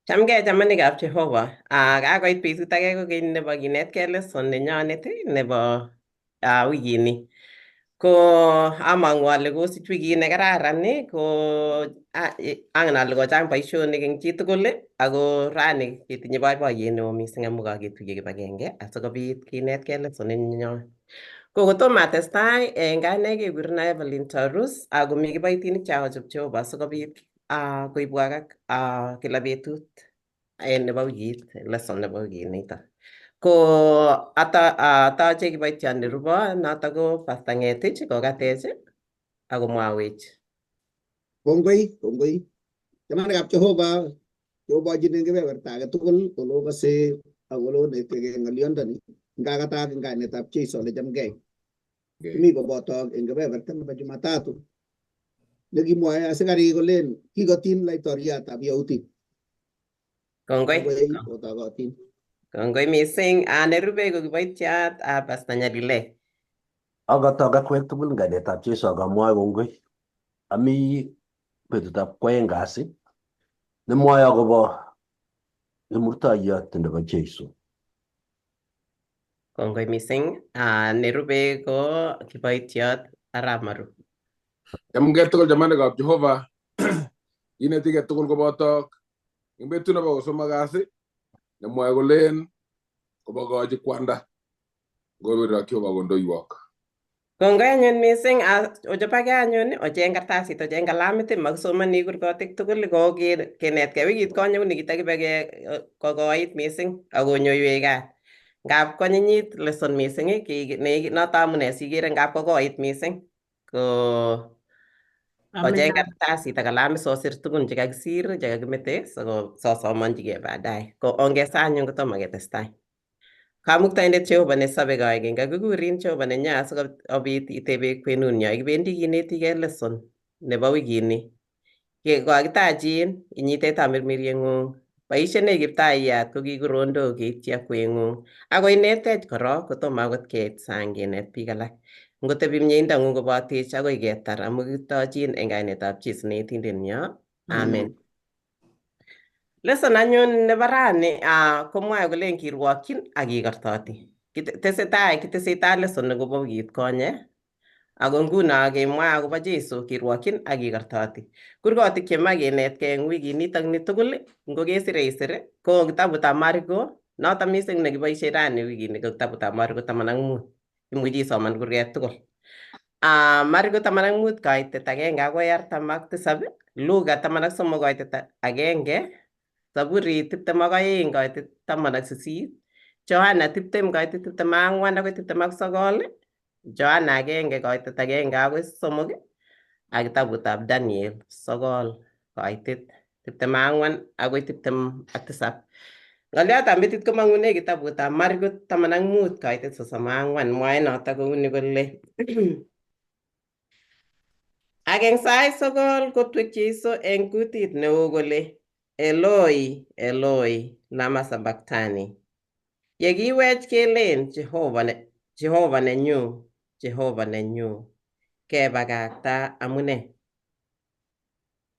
Chamgei chamanikab Jehova. Kakoit betut age kokeny nebo kinetkei lesson nenyonet nebo wikini. Ko among'u ale kosich wikit nekararan, ko angen ale kochang boisionik eng chitugul, ako rani ketinye boiboiyet neo mising amu kaketuiye kibagenge asikobit kinetkei lesson nenyon. Ko kotomo atestai, eng kaine kekurena Evelyn Tarus, ako mi kiboitinik che Jehova asikobit koibwok ak kila betut nebo wikit lesson nebo wikit nito. Ko atoche kiboitiot nerubo noto ko Pastor Ngetich kokatech akomwawech. Kongoi, kongoi. Chamanikab Jehova, cheobochin eng kebeberta age tugul ole okose ak ole onetegei ng'olyondoni, ngakatak eng kainetab Jesu ale chamgei. Kimi kobotok eng kebeberta nebo Jumatatu nekimwoe asikarik kolen kikotin laitoriatab Yahudi. Kongoi. Kongoi kotokotin. Kongoi mising. Nerube ko kiboitiot Pastor Nyalile. Akatok akwek tugul eng kainetab Jesu akamwoe kongoi. Ami betutab kwoeng kasi nemwoe akobo kimurtoiyot nebo Jesu. Kongoi mising. Nerube ko kiboitiot Arap Maru. Chamgei tugul chamanikab Jehova. Kinetigei tugul kobotok eng betut nebo kosomok kasi nemwoe kolen kobokochi kwanda ngobirok Jehova kondoiwok. Kongoi anyun mising. Ochopake anyun, ocheng kartasit, ocheng kalamit, makisomoni kurgotik tugul, ko kenetkei wikit konye uni kitakibe kokoit mising akonyoiwech kat. Ngap kwanyinyit lesson mising, noto amune sikere ngap kokoit mising. Ko ocheng kartasit ak kalamit sosir tugun chekakisir chekakimete sosomonchigei baadaye. Ko ongesa anyun kotomo ketestai. Kamuktaindet Jehova nesobe koikeny, kakikurin Jehova nenyo asikobit itebe kwenunyo. Kibendi kinetigei lesson nebo wikini. Kokakitachin inyite tamirmirieng'ung. Boisienech Kiptayat ko kikurondok keityi akweng'ung. Ako inetech korok kotomo akot keit sang kinet biik alak. Ngotebi mieindang'ung kobotech akoi ketar amu kitochin eng kainetab Jesu neetindenyo. Amen. Lesson anyun nebo rani komwoe kolen kirwokyin ak kikortoti. Tesetai kitesetai lesson nekobo wikit konye. Ako nguno kemwoe akobo Jesu kirwokyin ak kikortoti. Kurgotik chemoe kinetkei eng wikinitok ni tugul, ngo kesire isir, ko kitabutab Mariko, noto mising nekiboisie rani wikini ko kitabutab Mariko 15. Imuchi isoman kurget tugul. Mariko 15 kaitet 1 akoi 47, Luka 13 kaitet 1, Saburi 22 kaitet 18, Johana 20 kaitet 24 akoi 29, Johana 1 kaitet 1 akoi 3, ak kitabutab Daniel 9 kaitet 24 akoi 27. Ng'oliotab metit komong'une kitabutab Mariko 15 kaitet 34. Mwae noto kouni kole ak eng sait 9 kotwek Jesu eng kutit neo kole Eloi, Eloi, lama sabachthani. Ye kiwech kelen Jehova, Jehova nenyu, Jehova nenyu, kebakakta amune.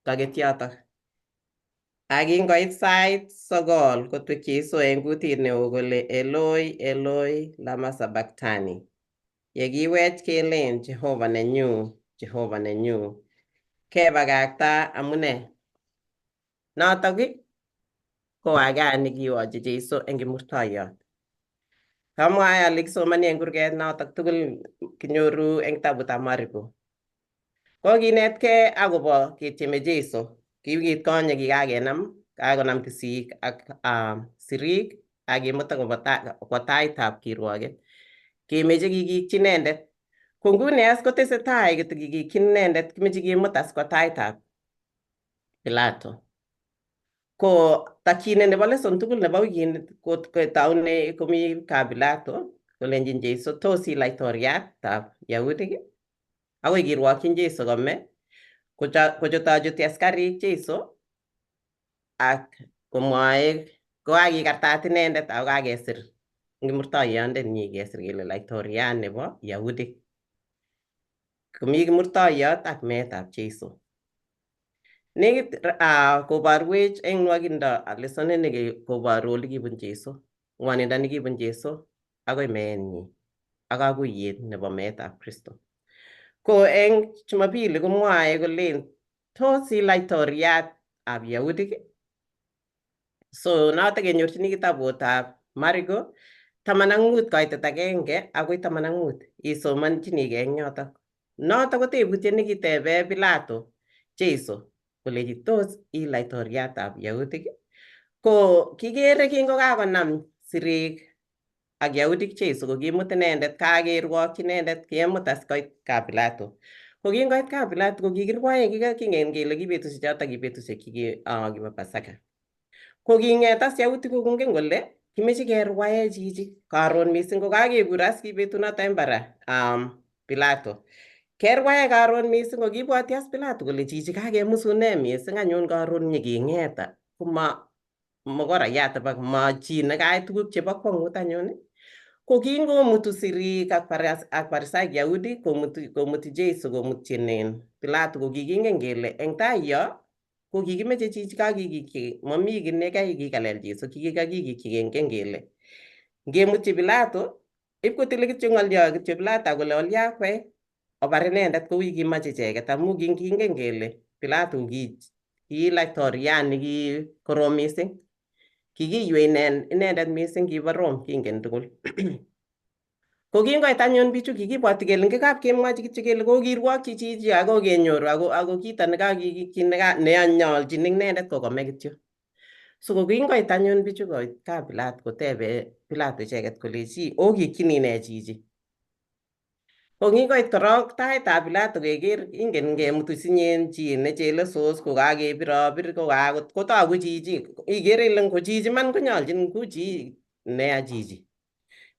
Kaket yotok. Ak kingoit sait 9 kotwek Jesu eng kutit neo kole Eloi, Eloi, lama sabachthani. Ye kiwech kelen Jehova nenyu, Jehova nenyu, kebakakta amune. Notok ko age nekiwochi Jesu eng kimurtoiyot. Kamwae ale kisomoni eng kurget notok tugul kinyoru eng kitabutab Mariko. Ko kinetkei akobo ketyeme Jesu. Ki wikit konye kikakenam, kakonam tisik ak sirik ak kimut kwo taitab kirwoket. Kemeche kikikyi inendet. Ko nguni as kotesetai kotikikikyin inendet, kimeche kimut as kwo taitab Pilato. Ko takyinet nebo lesson tugul nebo wikini kotoune komi kap Pilato kolenjin Jesu tos i laitoriatab Yahudik, akoi kirwokyin Jesu kome, kochutochuti askarik Jesu ak komwoe kokakikartat inendet ako kakesir eng kimurtoiyondenyi kesir kele laitoriat nebo Yahudik. Komi kimurtoiyot ak meetab Jesu. Nekit koborwech eng nwokindo lesson ini koboru ole kibun Jesu, ngwonindo nekibun Jesu akoi meenyi ak kakuyet nebo meetab Kristo. Ko eng Jumapili komwoe kolen tos i laitoriatab Yahudik? So notok kenyorchini kitabutab Mariko 15 koitet 1 akoi 15 isomonchinikei eng yotok. Notok ko tebutiet nekitebe Pilato Jesu kolechi tos i laitoriatab Yahudik? Ko kikere kingokakonam sirik ak Yahudik Jesu ko kimut inendet kakerwokyi inendet kemut as koit kap Pilato. Ko kingoit kap Pilato ko kikirwoe kingen kele ki betusiek chotok ki betusiek kibo Pasaka. Ko king'et as Yahutik ko kongen kole kimeche kerwae chichi karon mising ko kakekur as ki betunoto en bara Pilato. Kerwae karon mising ko kibwoti as Pilato kole chichi kakemusune mising anyun karon nyiking'et koma mokorayat ipak ma chi nekayai tuguk chebo kwong'ut anyun. Ko kingomutu sirik ak Farisaik Yahudi komuti Jesu komutyin Pilato ko kikingen kele eng tai yo ko kikimeche chichi kakikikyi mami kiy nekikalel Jesu kikikakikikyi kengen kele ngemutyi Pilato ipkotile kityo ng'olyo kityo Pilato akole olya akwek obar inendet kou yekimach icheket amu kingen kele Pilato ki laitoriat nekikorom mising. Kikiywei inendet mising kibo Rome kingen tugul. Ko kingoit anyun bichu kikibwoti kele ngikap kemwochi kityo kele kokirwokyi chichi ako kenyoru ako kito nekakikikyi nenyolchin inendet ko kome kityo. So ko kingoit anyun bichu koit kap Pilato kotebe Pilato icheket kolechi okikyini nee chichi? Ko kingoit korok taitab Pilato keker ingen ngemutu sinyen chi ne chelesos kokakebirobir kotoku chichi ikere ile ngo chichi man konyolchin ku chi neya chichi.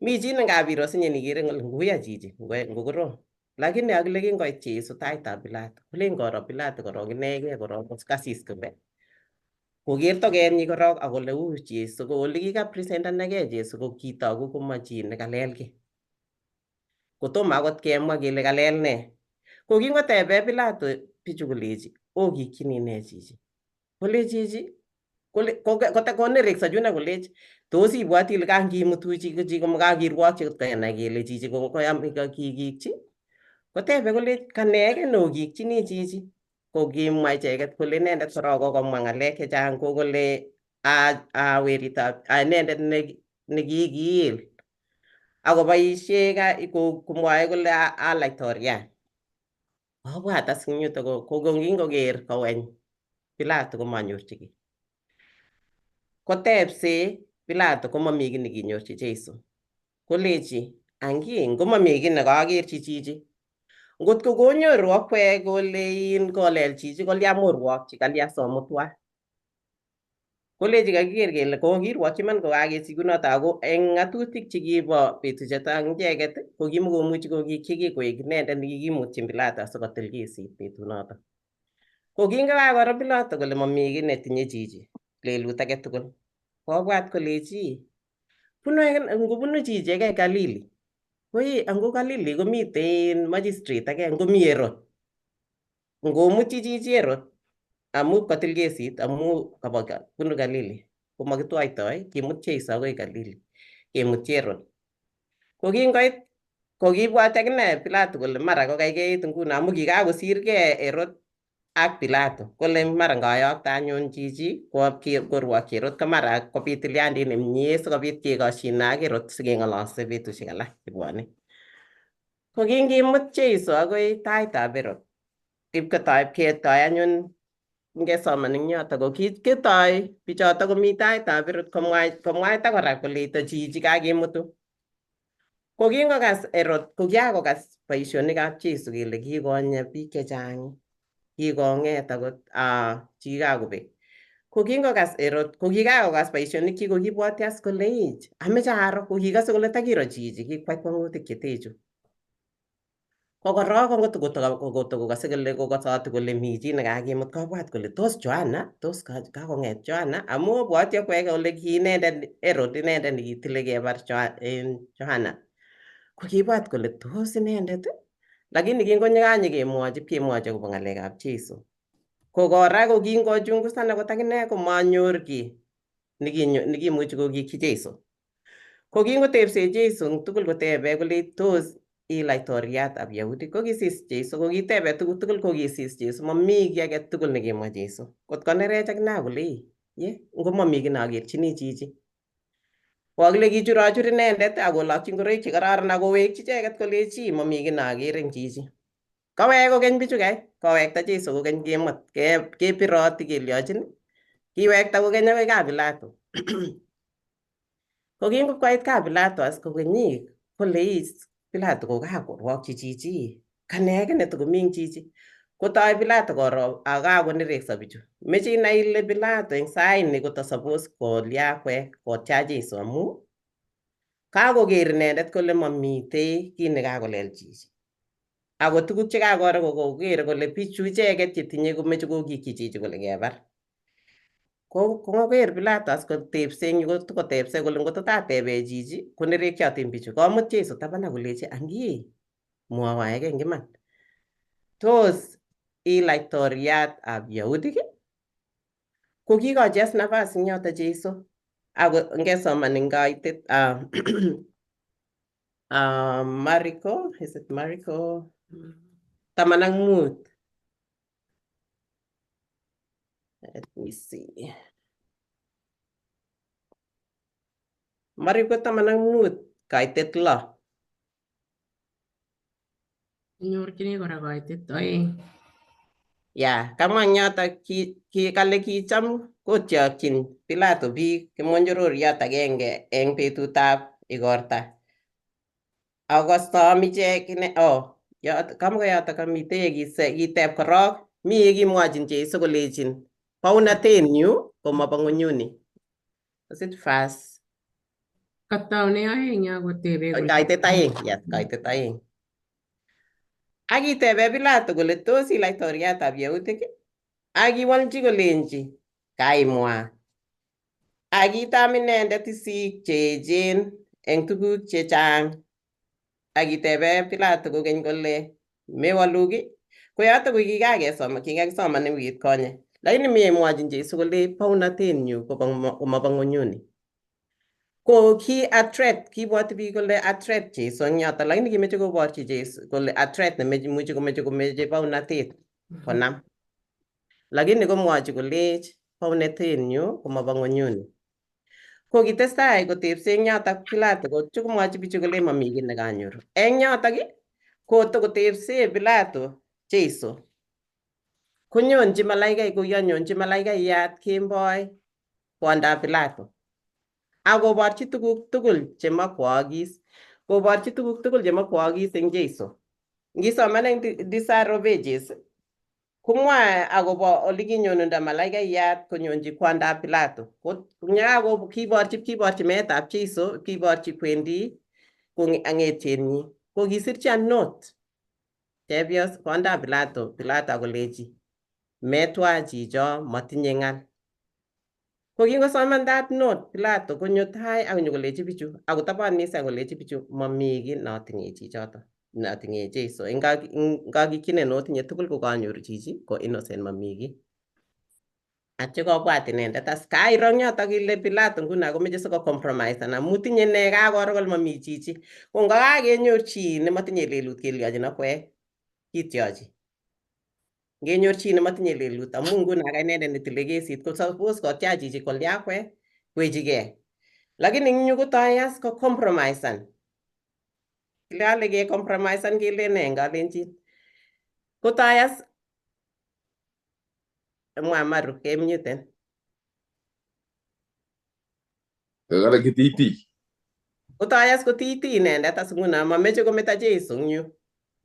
Mi chi nengap iro sinyen ikere kole nguya chichi ngokorom. Lakini akile kingoit Jesu taitab Pilato kolen koro Pilato korok inegei korok kasis kole koker tokenyi korok akole u Jesu ko ole kikapresentanakei Jesu ko kitoku koma chi nekalel kiy. Kotomo akot kemwa kele kalel nee. Ko kingotebe Pilato bichu kolechi okikyini nee chichi? Kole chichi konerekso chuno kolech tos ibwoti ile kangimutu chi komakakirwokyi kot kenai kele chichi koyam kikikchi? Kotebe kolech kanee kiy neokikchini chichi? Ko kimwa icheket kole inendet korok kokomwa ng'alek chechang ko kole a weritab inendet nekikiil akoboishe komwoe kole a laitoriat. Kobwat as eng yuto ko kingoker koweny Pilato komanyorchi kiy. Kotebse Pilato komami kiy nekinyorchi Jesu. Kolechi angi ngomami kiy nekakerchi chichi. Ngotko konyoru akwek kole kolel chichi kolya morwokchi kalya somutwa. Kolechi kakiker kele kokirwokyi iman kokakesich kunoto ako eng ng'atutik chekibo betusiechoto ak icheket ko kimakomuchi kokikyi kiy koek inendet nekikimutyin Pilato asikotil kesit betunoto. Ko kingokakoro Pilato kole mami kiy netinye chichi lelut age tugul kobwat kolechi bunu ngobunu chichi age Galili ko ango Galili komiten magistrate age ngomi Herod ngomutyi chichi Herod amu kotil kesit amu bunu Galili komakitwoitoi kimut Jesu akoi Galili kemutyi Herod. Ko kingoit ko kibwat akine Pilato kole mara kokaikeit nguno amu kikakosirgei Herod ak Pilato kole mara ngoyokto anyun chichi korwokyi Herod ko mara kobit tilyandit nemie sikobit kekoshine ak Herod sikeng'ololse betusiek alak chebwone. Ko kingimut Jesu akoi taitab Herod ipkotoi ketoi anyun ngesoman eng yoto ko kitoi bichoto komi taitab Herod komwaita kora koleito chichi kakimutu. Ko kingokas Herod ko kiakokas boisionikab Jesu kele kikonye biik chechang kikong'et akot chikikakobek. Ko kingokas Herod ko kikakokas boisionikchik ko kibwoti as kole ich ameche aro ko kikose kole takiro chichi kikwai kwong'utik chetechu. Ko korok kotokokose kole kokosoti kole mi chi nekakimut kobwat kole tos Johana tos kakong'et Johana amu obwoti akwek kole ki inendet Herod inendet nekitile kebar Johana. Ko kibwat kole tos inendet lakini kingonyekanyekemwochi pkemwochi akobo ng'alekab Jesu. Ko kora ko kingochungusan akot akine komanyor kiy nekimuchi kokikyi Jesu. Ko kingotepse Jesu eng tugul kotebe kole tos i laitoriatab Yahudi kokisis Jesu kokitebe tuguk tugul kokisis Jesu mami kiy age tugul nekimwa Jesu. Kot konerech akine akole ii ye ngomami kiy nokerchini chichi. Kokile kichurochur inendet akolokchi ngoroik chekororon akowekchi icheket kolechi mami kiy noker eng chichi. Kowek kokeny bichu kai, kowekta Jesu kokeny kemut, kepiroti kelyochin, kiwekta kokeny akoi kap Pilato. Ko kingoit kap Pilato as kokenyi kole is Pilato kokakorwokchi chichi, kane kiy netokomi eng chichi. Kotoi Pilato koro ak kakonerekso bichu. Meche inai ile Pilato eng saini kotosapos kolya akwek kotya Jesu amu kakoker inendet kole mamitei kiy nekakolel chichi. Ako tuguk chekakoro kokoker kole bichu icheket chetinye komeche kokikyi chichi kole kebar. Ko koker Pilato as kotepse eng yu kotokotepse kole ngoto tatebe chichi konerekyotin bichu. Komut Jesu taban akolechi angi mwowo ege eng iman. Tos i laitoriatab Yahudik? Ko kikochi as nafas eng yoto Jesu. Ako ngesoman eng kaitet Mariko, is it Mariko? 15. Let me see. Mariko 15 kaitet 6. Inyorchini kora kaitet 2. Ya, kamwa eng yoto ki kale kicham kotyokchin Pilato biik kimonjororiot agenge eng betutab igorta. Akosom ichek oh, kamwa yoto kamitei kiteb korok, mi yekimwochin Jesu kolechin baunatenyu komobo ng'unyuni. Was it verse? Kataune 2 ya kotebe kole Kaitet 2, yes, kaitet 2. Ak kitebe Pilato kole tos i laitoriatab Yahudik? Ak kiwolchi kolenji kaimwa. Ak kitam inendet isik cheechen eng tuguk chechang. Ak kitebe Pilato kokeny kole mewolu kiy? Ko yoto ko kikakesoman, kikakisoman eng wikit konye. Lakini mi mwochin Jesu kole baunatenyu komobo ng'unyuni. Ko ki a threat, kibwoti biik kole a threat Jesu eng yoto, lakini kimeche koborchi Jesu kole a threat nemeche komeche komeche baunatet konam. Lakini komwochi kolech baunatenyu komobo ng'unyuni. Ko kitestai kotepse eng yoto Pilato ko komwochi bichu kole mami kiy nekanyoru. Eng yotok ko tokotepse Pilato Jesu. Konyonchi malaikai koyonyonchi malaikaiyat kemboi kwondab Pilato. Akoborchi tuguk tugul chemakwookis. Koborchi tuguk tugul chemakwookis eng Jesu. Ngisoman eng Desire of Ages, komwae akobo olikinyonundo malaikaiyat konyonchi kwondab Pilato. Ko kiborchi meetab Jesu, kiborchi kwendi ang'etienyi. Ko kisirchi a note chepyos kwondab Pilato, Pilato akolechi metwa chicho motinye ng'al. Ko kingosoman that note Pilato konyo tai akonyokolechi bichu akotobonis akolechi bichu mami kiy notinye chichoto notinye Jesu eng kakikyinet notinye tugul ko kanyoru chichi ko innocent mami kiy. Atyo kobwat inendet as kairo eng yoto kele Pilato nguno komeche siko compromise amu tinye ne kakoro kole mami chichi. Ko ngakakenyor chi nemotinye lelut kelyochin akwek kityochi. Ngenyor chi nemotinye lelut amu nguno ka inendet netile kesit ko suppose kotya chichi kolya akwek wechigei. Lakini eng yu kotoi as ko compromisan. Kale ke compromisan kele ne eng kalenjin. Kotoi as mwa Maru kemuten. Kale kitiiti. Kotoi as kotiiti inendet as nguno mameche kometa Jesu eng yu.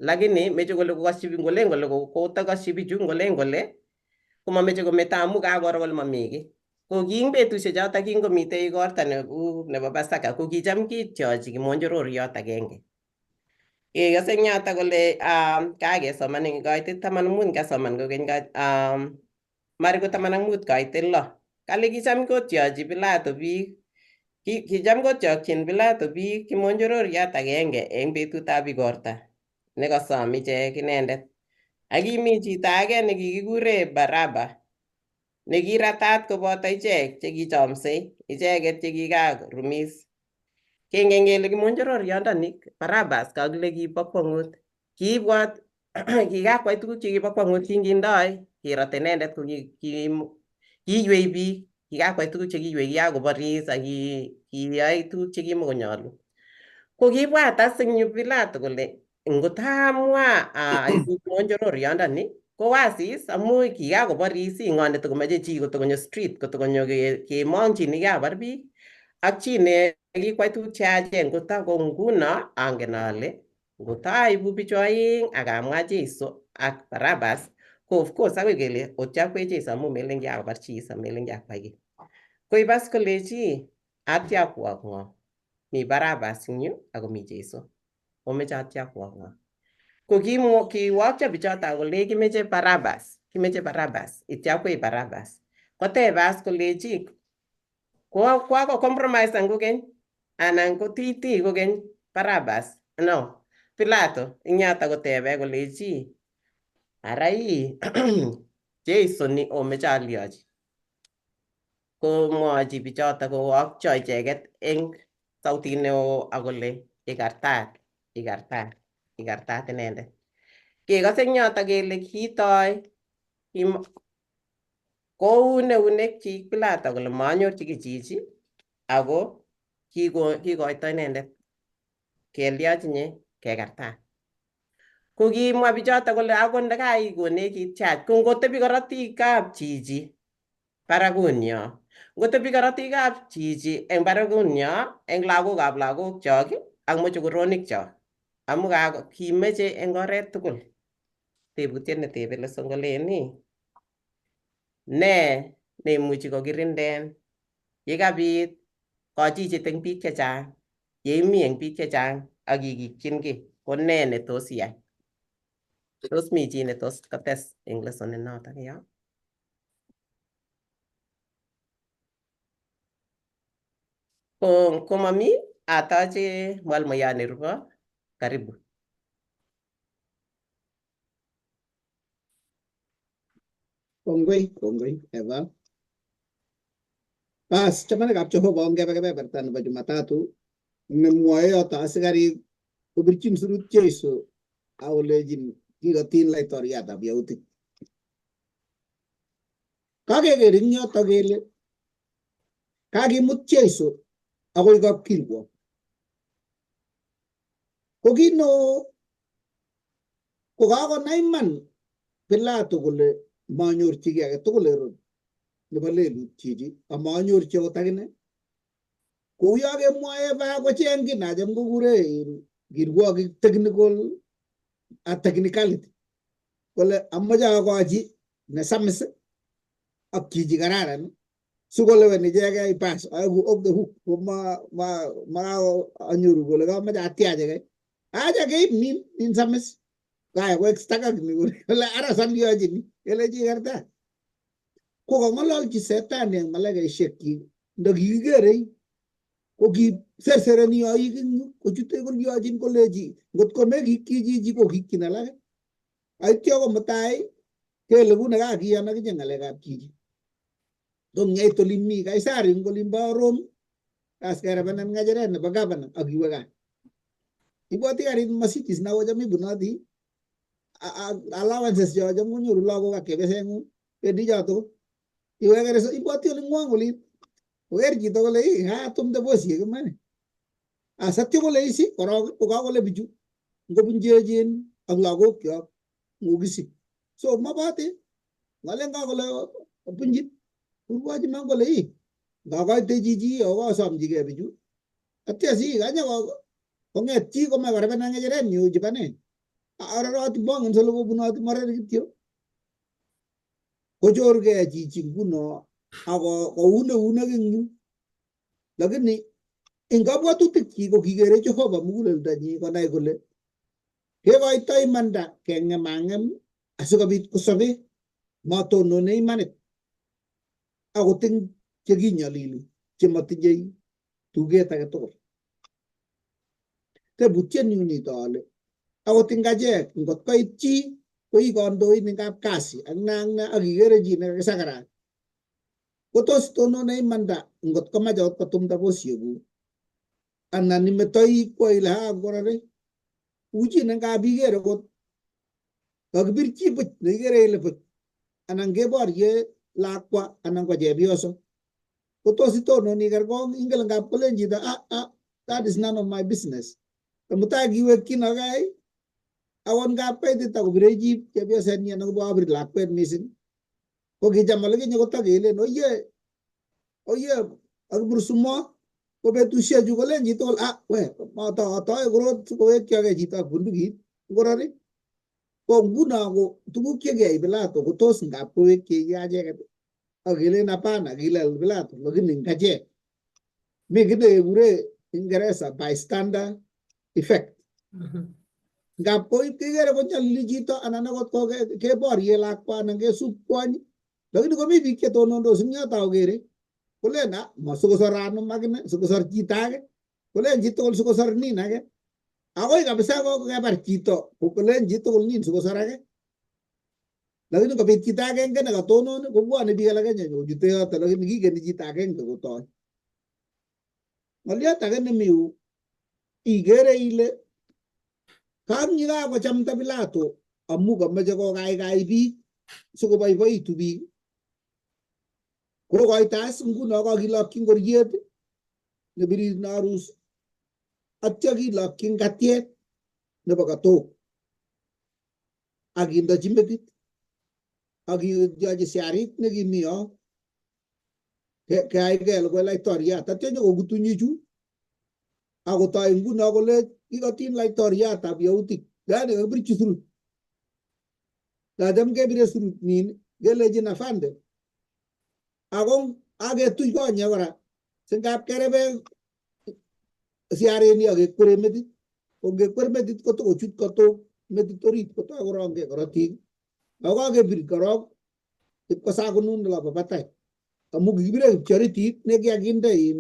Lakini meche kole kokasyi ngolen kole kotokosyi bichu ngolen kole komameche kometa amu kakoro kole mami kiy. Ko ki eng betusiek choto kingomitei igorta nebo nebo Pasaka ko kicham kityochi kimonjororiot agenge. Kekose eng yoto kole kakesoman eng kaitet 15 kasoman kokeny Mariko 15 kaitet 6. Kale kicham kotyochi Pilato biik kicham kotyokchin Pilato biik kimonjororiot agenge eng betutab igorta nekosom ichek inendet. Ak kimi chito age nekikikure Baraba nekiratat koboto ichek chekichomsei icheket chekikarumis. Kengen kele kimonjororiondoni Barabas kakile kibo kwongut. Kiibwat kikakwai tuguk chekibo kwongut kingindoi kerote inendet ko kiiywei biik, kikakwai tuguk chekiywei kikakoboris ak kiyai tuguk chekimokonyolu. Ko kibwat as eng yu Pilato kole ngotamwa aibu kimonjororiondoni kowasis amu kikakoboris ng'o netokomoche chi kotokonyo street kotokonyo kemong'chin kabar biik ak chi ne kikwai tuguk cheyachen kota ko nguno angen ale ngotaibu bichu oeng ak amwa Jesu ak Barabas ko of course akoi kele otyakwech Jesu amu melen kiakobar chi amelen kiakwai kiy. Koibas kolechi atyakwok ng'o? Mi Barabas eng yu ako mi Jesu. Omeche atyakwok ng'o? Ko kiwokcho bichoto kole kimeche Barabas, kimeche Barabas, ityakwech Barabas. Kotebas kolechi kwako compromise kokeny anan kotiti kokeny Barabas no Pilato ing yoto kotebe kolechi ara ii Jesu ni omeche alyochi. Komwochi bichoto kowokcho icheket eng sautit neo akole ikartat, ikartat, ikartat inendet. Kekose eng yoto kele kitoi koun eunekchik Pilato kole manyorchi kiy chichi ako kikoito inendet kelyoch inye kekartat. Ko kimwa bichoto kole akot ndakaikonech ityach ko ngotebi korotikab chichi barakunyo, ngotebi korotikab chichi eng barakunyo eng lagokab lagokchok ak mochokoronikchok amu kimeche eng oret tugul. Tebutiet netebe lesson koleni ne neimuchi kokirinden yekabit kochichet eng biik chechang, yeimi eng biik chechang ak ikikyin kiy ko ne netos iyai? Tos mi chi netos kotes eng lesson inotok yo? Ko komami atache mwalimuyan nerubo. Karibu. Kongoi, kongoi, Eva. Bas, chamanikab Jehova ongebe kebeberta nebo Jumatatu nemwoe yoto asikarik kobirchin surut Jesu ak kolechin kikotin laitoriatab Yahudi. Kakeker eng yoto kele kakimut Jesu akoi kapkirwok. Ko kit neo ko kakonai iman Pilato kole manyorchi kiy age tugul Herod nebo lelut chichi amanyorchi akot akine. Kouyo kemwoe Eva kocheng kiy nacham kokure kirwokik technical a technicality kole amoche akochi nesamis ak chichi kararan sikolewen ichegei bas aeku off the hook ko ma ma ma anyoru kole kamoche atiachegei acha keib nin samis kaya koek stakak ni kole ara salyochi ni kelechi ikartat. Ko kong'ololchi setani eng malaikaishekyik ndakikikerei ko kisersereni yoik eng yu kochute kolyochin kolechi ngot ko mekikyi chichi kokikyin alake. Aityo ko mutai kele kune kakiyan akinye ng'alekab chichi. Ko ngeit olin mi Kaisari eng olimbo Rome kas kerebenan ng'echeret nebo gavana ak iwe gaa. Ibwoti karit Mercedes na kocham ibunoti allowances cho cham konyoru lagok ak chepyoseng'ung wendi cho tugul. Iweke ibwoti oling'wong olin koker chito kole ii katumde bosiek iman. Asatyo kole isi korok kokakole bichu ngobun cheechen ak lagokyok ngokisi. So mabati ngalen kakole punjit urwochi man kole ii ngakoite chichi akosomchigei bichu atya si kanya kong'et chi komach korebena ng'echerenyu chebo ne aroroti mongen sole kobunoti morer kityo kochorgei chichi nguno ako koun eunek eng yu lakini eng kabwatutikyik ko kikere Jehova muguleldonyi konai kole kekoito imanda keng'emang'em asikobit kosobe matonone imanit akot eng chekinyolili chemotinyei tuget age tugul. Tebutienyu nito ale akot eng achek ngot koit chi Ko i kandoin eng kapkasi ak ne ak ne ak ikere chi nekakisakarat. Ko tos tonone imanda ngot komach akot kotumda bosiekuk anan imetoi ikwo ile ha ngorore u chi ne ngap iker akot kakibir chi buch neikere ile buch anan keborye lakwa anan ko chepyoso kotos itononi kerkong ingen ngap kolen chito ah, ah, that is none of my business. Mutai kiwekyin akai akot ngap kaitit akobire chi chepyosenyi anan kobokobir lakwet mising ko kicham olikinye kotakelen oye oye akibur sumo ko betushechu kolen chitugul ah we matotoe korot sikowekchigei chito ak bundukit ngororik. Ko nguno ko tuguk chekiyai Pilato kotos ngap kowekchigei acheket ak kelen hapana kilal Pilato lakini ngachek mi kiy nekekure Ingeresa bystander effect. Ngap kikere konyolili chito anan akot ko keborye lakwa anan kesup kwony lakini komi biik chetonondos eng yoto akokere kolen ah masikosor anum akine sikosor chito age kolen chitugul sikosor nin age akoi kabisa ko kebar chito kolen chitugul nin sikosor age lakini kobit chito agenge nekatonon kobwone biik alake nyokochute yoto lakini kikeni chito agenge kotoi. Ng'oliot age nemi yu ikere ile kanyi kakochamta Pilato amu kamoche kokaikai biik sikoboiboitu biik kokoito as nguno kakilokyi ngoriet nebirir nearus atya kilokyi ngatiet nebo katok ak kindochi metit ak kindochi siarit nekimi yo keyai kelukui laitoriat atya nyokokutunyi chu akotoi nguno kole kikotin laitoriatab yautik yani kakibirchi surut kacham kebire surut nin kelechin afande ako aketuch konyek kora singap kerebe siarini akekwere metit ko ngekwer metit kotokochut katok metit orit kotoi korongkei korotik ako kakebir korok ipkosakunun olobo batai amu kikibire kipchoritit nekikakinde in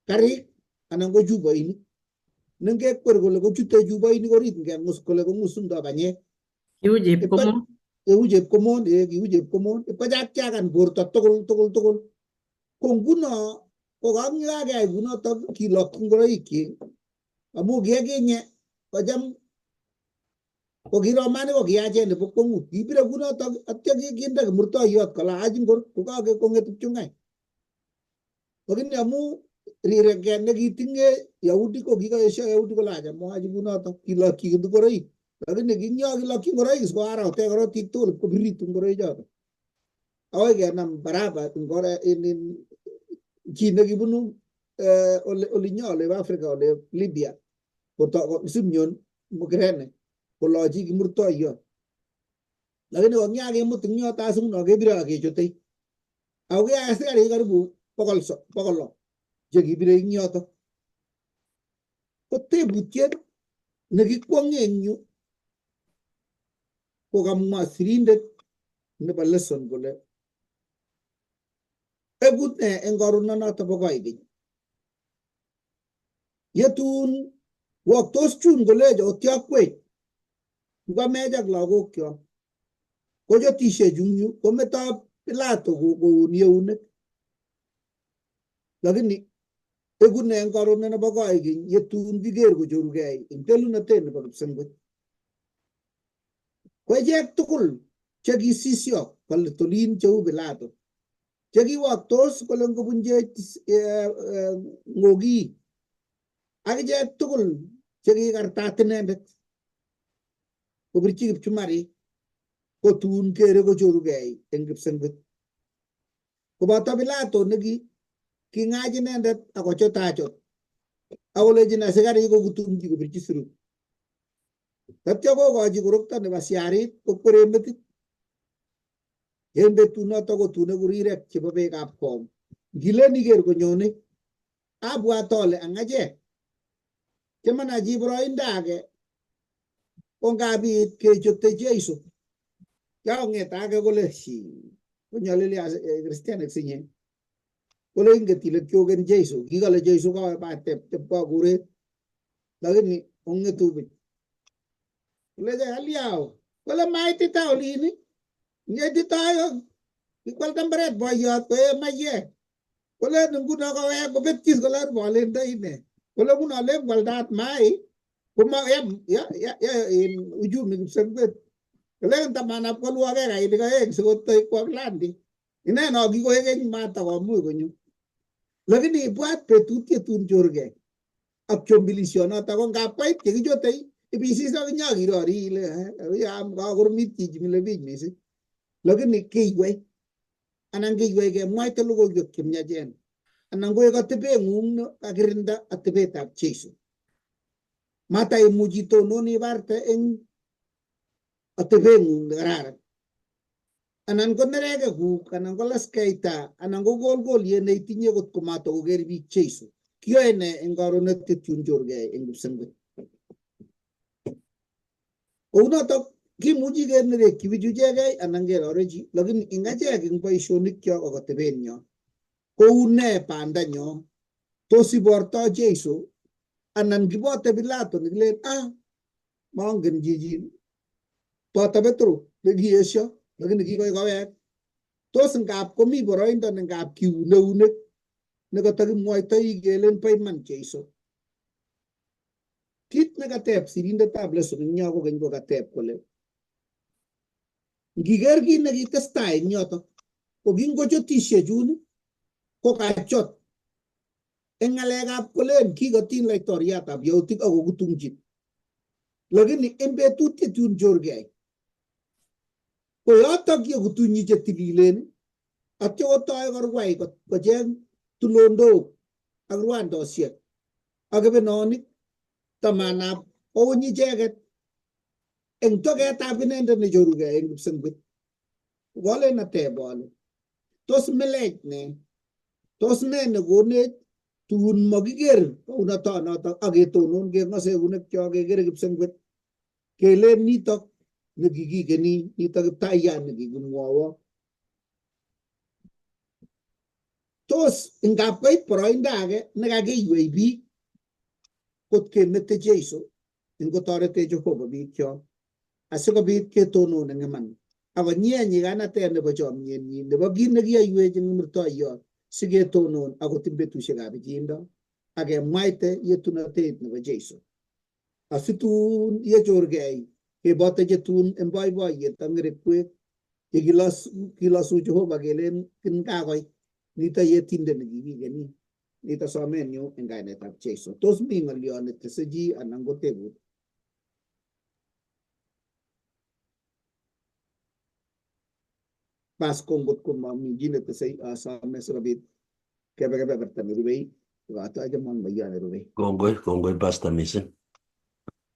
karik anan ko chupoinik nengekwer kole kochute chupoinik orit ngengus kole kongusundo banyek. Kiu chepkomon. Kiu chepkomon kiu chepkomon ipkochakchakan borto tugul tugul tugul. Ko nguno ko kakeyai kunotok kilokyi ngoroikyik amu kiekinye kocham ko kiromanik ko kiyachen nebo kwongut kibire kunotok atya kinde kimurtoiyot kolach ngor kokakong'et kipchung'ai lakini amu rireket nekitinye Yahudi ko kikaesho Yahudi kolach amwachi kunotok kilokyi ngoroik lakini kinyo kilokyi ngoroik sikoarote korotik tugul kobiritu ngoroik choto akoi kenam Baraba ngore chi nekibunu olinyo olebo Africa ole Libya koto Simeon Mkirene kolochi kimurtoiyot lakini koknyakemut eng yoto as nguno kebire ak kechute ako ki asikarik karibu 600 chekibire eng yoto. Ko tebutiet nekikwonge eng yu ko kamwa sirindet nebo lesson kole ekut ne eng korunonoto bo koikeny yetun woktos chun kolecho otyokwech ngokamech ak lagokyok kochotishe yu kometo Pilato kouni eunek lakini eku ne eng korunet nebo koikeny yetun kiker kochorugei eng telunotet nebo kipsengwet. Ko ichek tugul chekisisyo kole tolin cheu Pilato chekiwoktos kole ngobunchech ng'okik ak ichek tugul chekikartat inendet kobirchi kipchumarik kotun kere kochorugei eng kipsengwet koboto Pilato neki king'ach inendet akochotachot akolechin asikarik kokutumchi kobirchi surut tatyo kokochi korokto nebo siarit kokwere metit en betunoto kotun eku rirek chebo beekab kong ngilen iker konyone abwat ole ang achek chemanachi boroindo age ko ngabit kechote Jeiso yakong'et age kole shi konyolili kristianik sinye kole inget ile kioken Jeiso kikole Jeiso kawe batep tep kuret lakini ong'etu buch kolecho aliao Kole maitita olin, ngeititoi kikwalda mbaret boyot koe maiyek. Kole nguno kowek kobetchis kole bolendo ine. Kole nguno len kwaldat mai koma ya ya ya ya in uchumi kipsengwet. Kole tamanap kolwake kainik aeng sikotoi kwa Landi. Ine no kikoek keny matakomuch konyo. Lakini ibwat betut yetun chorgei ak chombilisionoto ko ngap koit yekichotei ibisis ak inyokirori ile kakoromit chichi mile biich missing. Lakini kiywei anan kiywei kemwaite logoiwek chemiachen anan koek atebeng'ung ne kakirinda atebetab Jesu. Mataimuch itonon ibarte eng atebeng'ung nekararan. Anan ko nerekekuk, anan ko laskeita, anan ko kolkoliet neitinye kot komatokoker biik Jesu. Kiyoe ne eng karonet tetun chorgei eng kipsengwet? Kounotok kimuchi kenerekyi bichu ichegei anan kerorechi, lakini eng achek eng boisionikyok ak atebenyo kou ne bandanyo? Tos iborto Jesu anan kibote Pilato nekilen ah mongen chichin boto Petro nekiesio lakini kikoi kowek. Tos ngap komi boroindo ne ngap kiun eunek nekatokimwoitoi kelen bo iman Jesu. Kit nekateb sirindetab lesson eng yo kokeny kokateb kole ngiker kit nekitestai eng yotok ko kingochotishe chun kokachot eng ng'alekab kolen kikotin laitoriatab yautik ak kokutungchin. Lakini eng betut yetun chorgei ko yotok ye kutunyi chetililen atyo kotoi korwai kocheng tulondok ak rwandosiek ak kebenonik tamanab kouny icheket eng toketab inendet nechorugei eng kipsengwet. Kolen ateb ale tos milech ne? Tos ne nekonech tun makiker kounotonotok ak ketonon keng'ose eunekyok kekere kipsengwet kelen nitok nekikikeni nitok kiptayat nekikimwowo. Tos ngap koit boroindo age nekakiywei biik kot kemete Jesu ingotoretech Jehova biikkyok asikobit ketonon eng iman akonyie nyiganatet nebo chomyenyi nebo kit nekiyoiwech eng murtoiyot siketonon akot eng betusiekab pichiindo ak kemwaite yetunotet nebo Jesu. Asitun yechorgei kebote chetun eng boiboiyet ak ngerekwek yekilosu Jehova kelen kin kakoit nito yetindet nekikikeni. Nito somenyu eng kainetab Jesu. Tos mi ng'olyo netese chi anan ko tebut? Bas ko ngot ko mami chi netesei asome sikobit kebe kebeberta nerubei kotoche mon ng'olyo nerubei. Kongoi, kongoi pastor missing.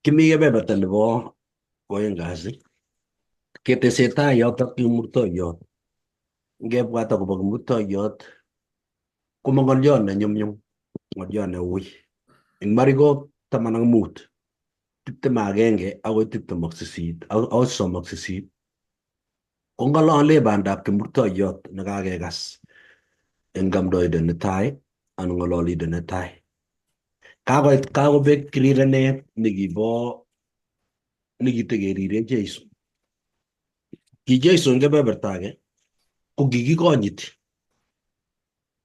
Kimi kebeberta nebo kwoeng kasi. Ketesetai yotok kimurtoiyot. Ngebwat akobo kimurtoiyot komo ng'olyo ne nyumnyum, ng'olyo ne ui. Eng Mariko 15, 21 akoi 28, akoi 38 kong'olole bandab kimurtoiyot nekakekas eng amdoindet netai anan ng'ololindet netai. Kakoit kakobek rirenet nekibo nekitekeriren Jesu. Ki Jesu eng kebeberta age ko kikikonyiti.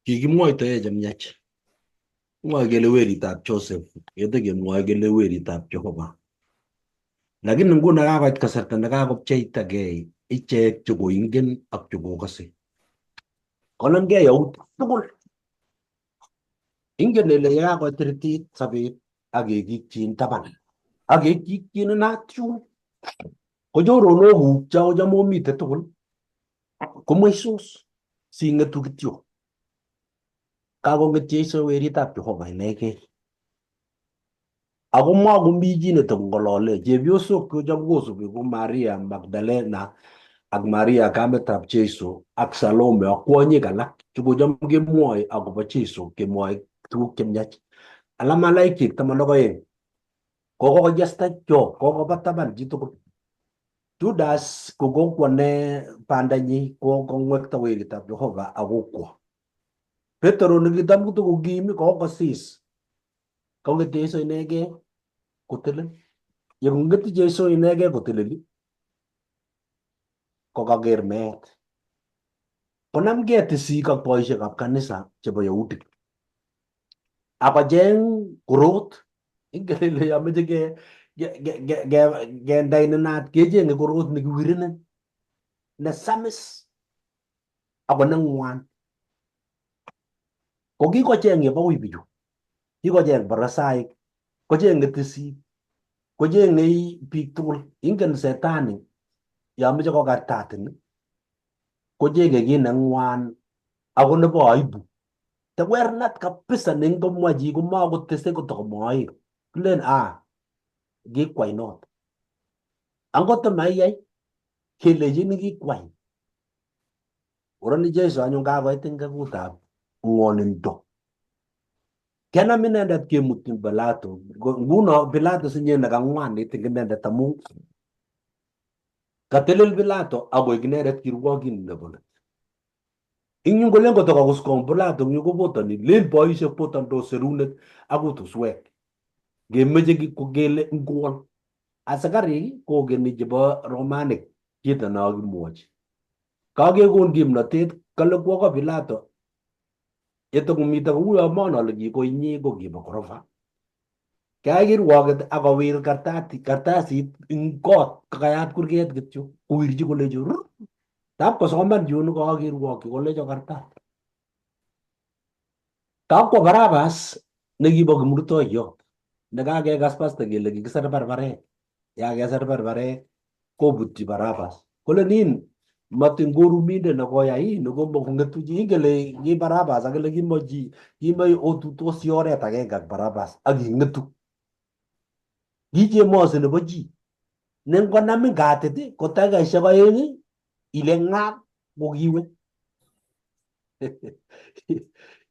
Kikimwoitoe chemiach. Mwoe kele weritab Joseph, ketekemwoe kele weritab Jehova. Lakini nguno kakoit kasarta nekakopcheitagei ichek chekoingen ak chekokose. Konamgei yautik tugul. Ingen ile yekakoitiritit sobet ak kekikchin taban ak kekikchin inat yun ko choronokuk chokocham omite tugul komweisos sing'etu kityo. Kakong'et Jesu weritab Jehova inegei. Ako makomi chi netokong'olole. Chepyosok chocham kosubi ko Maria Magdalena ak Maria kametab Jesu ak Salome ak kwonyik alak chekocham kemwoe akobo Jesu kemwoe tuguk chemiach. Ala malaikik 12 kokoyesta cho kokoba taban chitugul. Judas kokokwone bandanyi kokongwekta weritab Jehova akokwo. Petero nekitam kotokokim kokosis. Kong'et Jesu inegei kotelel. Ye kong'etu Jesu inegei koteleli Kokaker meet. Konamgei tisik ak boisiekab kanisa chebo Yahudik. Akocheng korot. Ingen ile yomeche kendainenat kechenge korot nekiwirenen, nesamis ako neng'wan. Ko kikocheng yebo ui bichu. Kikocheng farisaik, kochenge tisik, kochenge biik tugul. Ingen setani yomeche kokartatin kochenge kiy neng'wan ako nebo aibu. Tewernat kabisa nengomwa chi komakotese kotokomoik. Kilen ah, kikwai not. Angot maiyai kelechini kikwai. Oroni Jesu anyun kakoit eng kekutab ng'wonindo. Kenam inendet kemutyin Pilato. Nguno Pilato sinye nekang'wanit eng inendet amu katelel Pilato akoik inendet kirwokindet nebo let. Ing yun kolen kotokakuskong Pilato eng yu kobotoni len boisiek botondos serunek ak kutuswek. Ngemeche kele ngwon. Asikarik kokeni chebo Romanik kito nokimwochi. Kakekon kimnotet kale kwo ko Pilato yetokomite kouyo mon ale kikoinye ko kibo korofa. Keyai kirwoket ak kowir kartasit ing kot kakayat kurget kityo kowirchi kolechi rrr. Tab kosoman yun kokakirwokyi kolecho kartat. Kakwo Barabas nekibo kimurtoiyot nekakekas pasta kele kikiser barbaret. Yakesir barbaret kobutyi Barabas. Kole nin matin korumindet nekoyai in nekomokong'etu chi ingen le ki Barabas akile kimochi kimoi otutosi oret agenge ak Barabas ak king'etu. Ki chemosi nebo chi ne ngonamin katit ko takikaishek oeng ile ng'ak kokiwe.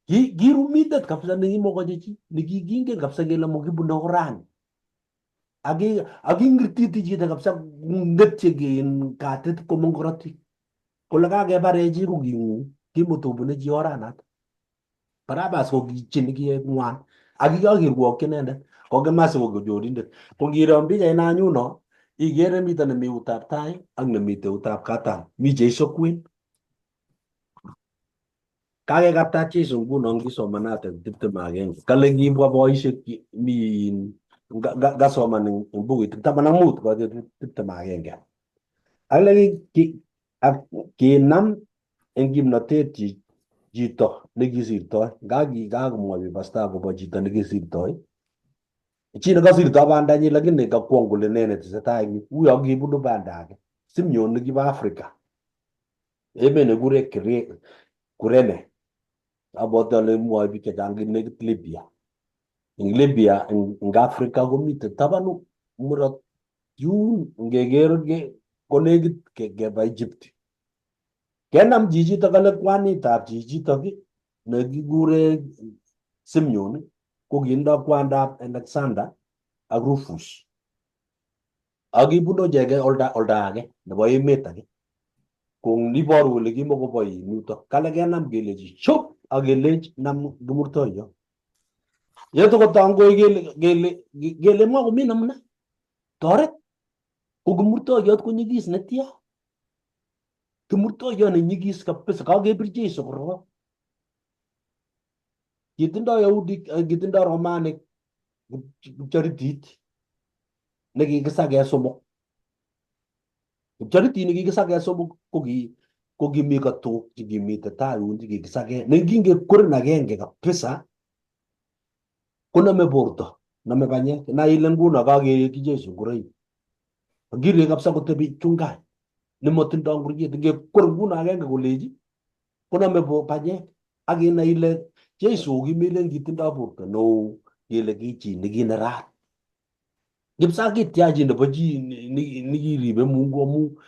Ki rumindet kabisa nekimokoche chi nekikingen kabisa kele mokibune orani. Akingirtiti chito kabisa ngetye katit komong korotik. Kole kakebarech chi ko king'ung kimotobune chi oranato. Barabas ko ki chi neking'wan ak kikakirwokyi inendet ko kimasi ko chorindet. Ko ngiro eng pichait anyun no ikere mito nemi utab tai ak nemite utab katam. Mi Jesu kwen. Kakekartat Jesu nguno ngisomanate 21. Kale kibwa boisiek mi kasoman eng bukuit 15 koite 21. Akile ak kinam eng kimnotet chito nekisirtoi nga kakomwochi pasta akobo chito nekisirtoi chi nekosirto bandanyi lakini kakwong kole nee netesetai eng yu uyo kibunu banda age Simeon nekibo Africa emet nekikure Kurene abwati ale mwoe biik chechang nekit Libya eng Libya eng Africa komite tabanu murot yun ngeker konekit keba Egypt kenam chichito kale kwanitab chichitok nekikure Simeon ko kindo kwandab Alexander ak Rufus ak kibunu icheke olda age nebo emet age ko iboru kole kimokobo yutok kale kenam kelechi chop ak kelech nam kimurtoiyot yetokotongoi kele kele kele makomi namna toret ko kimurtoiyot ko nyikis netya kimurtoiyot nenyikis kabisa kakebir Jesu korok kitindoi Yahudik kitindoi Romanik kipchoritit nekikisake somok kipchoritit nekikisake somok ko kimi katok chekimite tai yun chekikisake nekingekwerin agenge kabisa konome borto nome banyek na ile nguno kakerekyi Jesu ngoroik kirek kabisa kotebi chungai nemotindoi ngoriet ngekwer nguno agenge kolechi konome banyek ak inai ile Jesu kimelen kitindoi borto neo kele ki chi nekinerat kipsakitya chi nebo chi nekiribe Mungu amu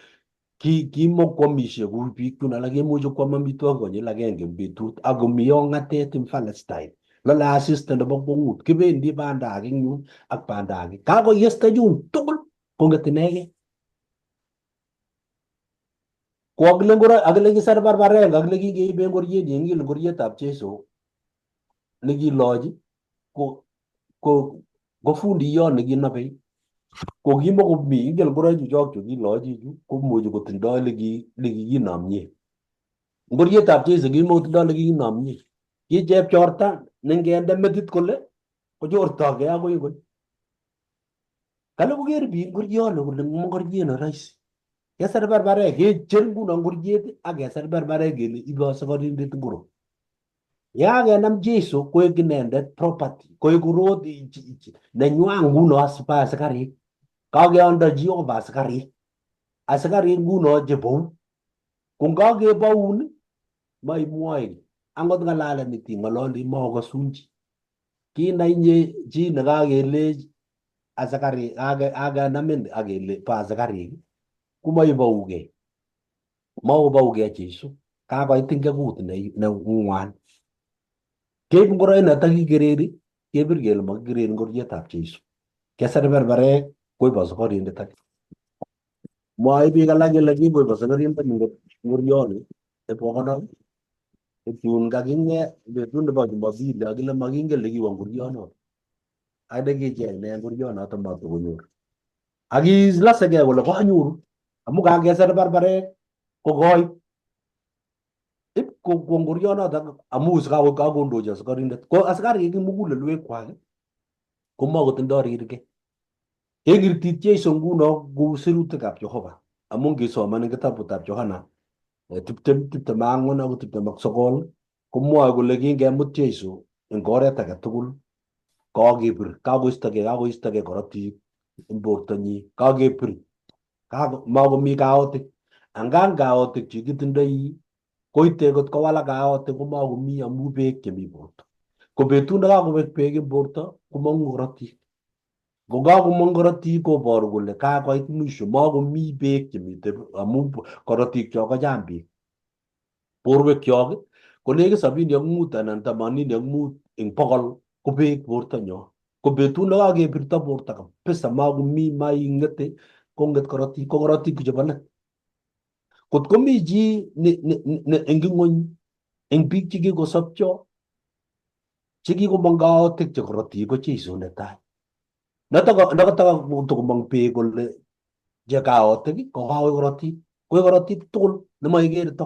kimokwomishe kou biik chun alak imuchi kwam amitwogik konyil agenge eng betut ak komi ong'atet eng Palestine lole asista nebo kwong'ut kibendi banda age eng yun ak banda age kakoyesta chun tugul kong'et inegei ko akile ngoro akile kisar barbarek akile kingeibe ngoriet nyi ngile ngorietab Jesu nekilochi ko ko ko fundiyot nekinobei Ko kimokomi ingen ngoroik chuchok chu kilochi chu komuchi kotindoi lekikinomye. Ngorietab Jesu kimokotindoi lekikinomye. Ki chepchorta nengende metit kole kochortokei akoi koi. Kale koker biik ngorioni kole ngoriet ne rahisi. Keser barbarek kecher nguno ngoriet ak keser barbarek kele ibe asikarindet ngoro. Yekakenam Jesu koek inendet property, koek urot nenywa nguno asikarik. Kakeonda Jehova asikarik. Asikarik nguno chebou. Ko ngakeboun maimwoe kiy. Angot ng'alalet neting'ololi makokasun chi. Kinai inye chi nekakelech asikarik kakenamin akele bo asikarik komaibouge. Makobougei Jesu. Kakoit ingekut neng'wan. Keib ngoroik netakikereri kebir kele makikereri ngorietab Jesu. Keser berberek koib asikarindet age. Mwoe biik alak kele kingoib asikarindet ngorioni ibkokonor tun kaking'et betut nebo Jumapili akile makingen le kiwo ngorionoto. Ak nekicheng ine ngorionoto matokonyor. Ak kilosekei kole kanyoru amu kakeser barbarek ko koib. Ip kokwo ngorionoto amu kakondochi asikarindet. Ko asikarik eng mugulelwekwak komakotindoi rirge. Kekirtit Jesu nguno kou sirutikab Jehova amu ngisoman eng kitabutab Johana 20 24 akoi 29 komwoe kole kingemut Jesu eng oret age tugul kakebir, kakoistogei korotik eng bortonyi, kakebir, makomi kaotik. Angan kaotik chekitindoi koite kot kowalak kaotik komakomi amu beek chemi borto. Ko betut nekakobek beek eng borto komong'u korotik. Ko kakomong korotik koboru kole kakoit mwisho, makomi beek chemite amu korotik chok kochang beek. Borwekyok ko nekit 75 anan 85 eng bokol ko beek bortonyo. Ko betut nekakebirto borto kabisa makomi maing'ete kong'et korotik, ko korotik chebo let. Kot komi chi eng ing'wony eng biik chekikosopcho chekikomong kaotik che korotik ko Jesu netai. Notok beek kole che kaotik ko kakoik korotik, koik korotik tugul nemaikere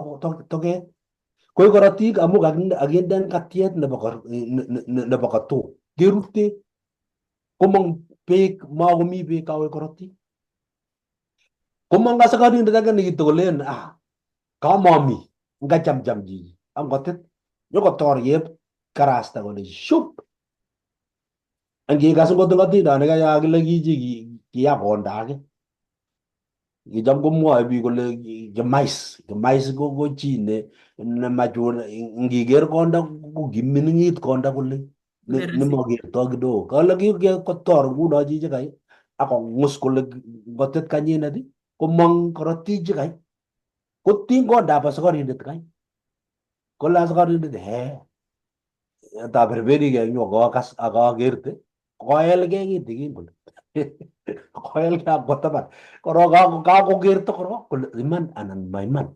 toket. Koik korotik amu kakinden katiet nebo katok. Kerute komong beek, makomi beek kakoik korotik. Komong asikarindet age nekitokolen kamami ngachamcham chichi angotit nyokotor yep karasta kole shup. Angikas ngot atindonik kile kichi kiya konda age. Kicham komwoe biik kole kimais, kimais ko chi nemachur ngiker konda ko kimining'it konda kole nemakertoi kidogo. Kale kotor nguno chichi kai akong'us kole ngotit kanyinet komong korotik chikai. Kotiny kondab asikarindet kai. Kole asikarindet he taberberikei eng yu akakas akakerte koelgei kitikin kole. Koelgei akwo taban. Korok kakokerto korok kole iman anan maiman.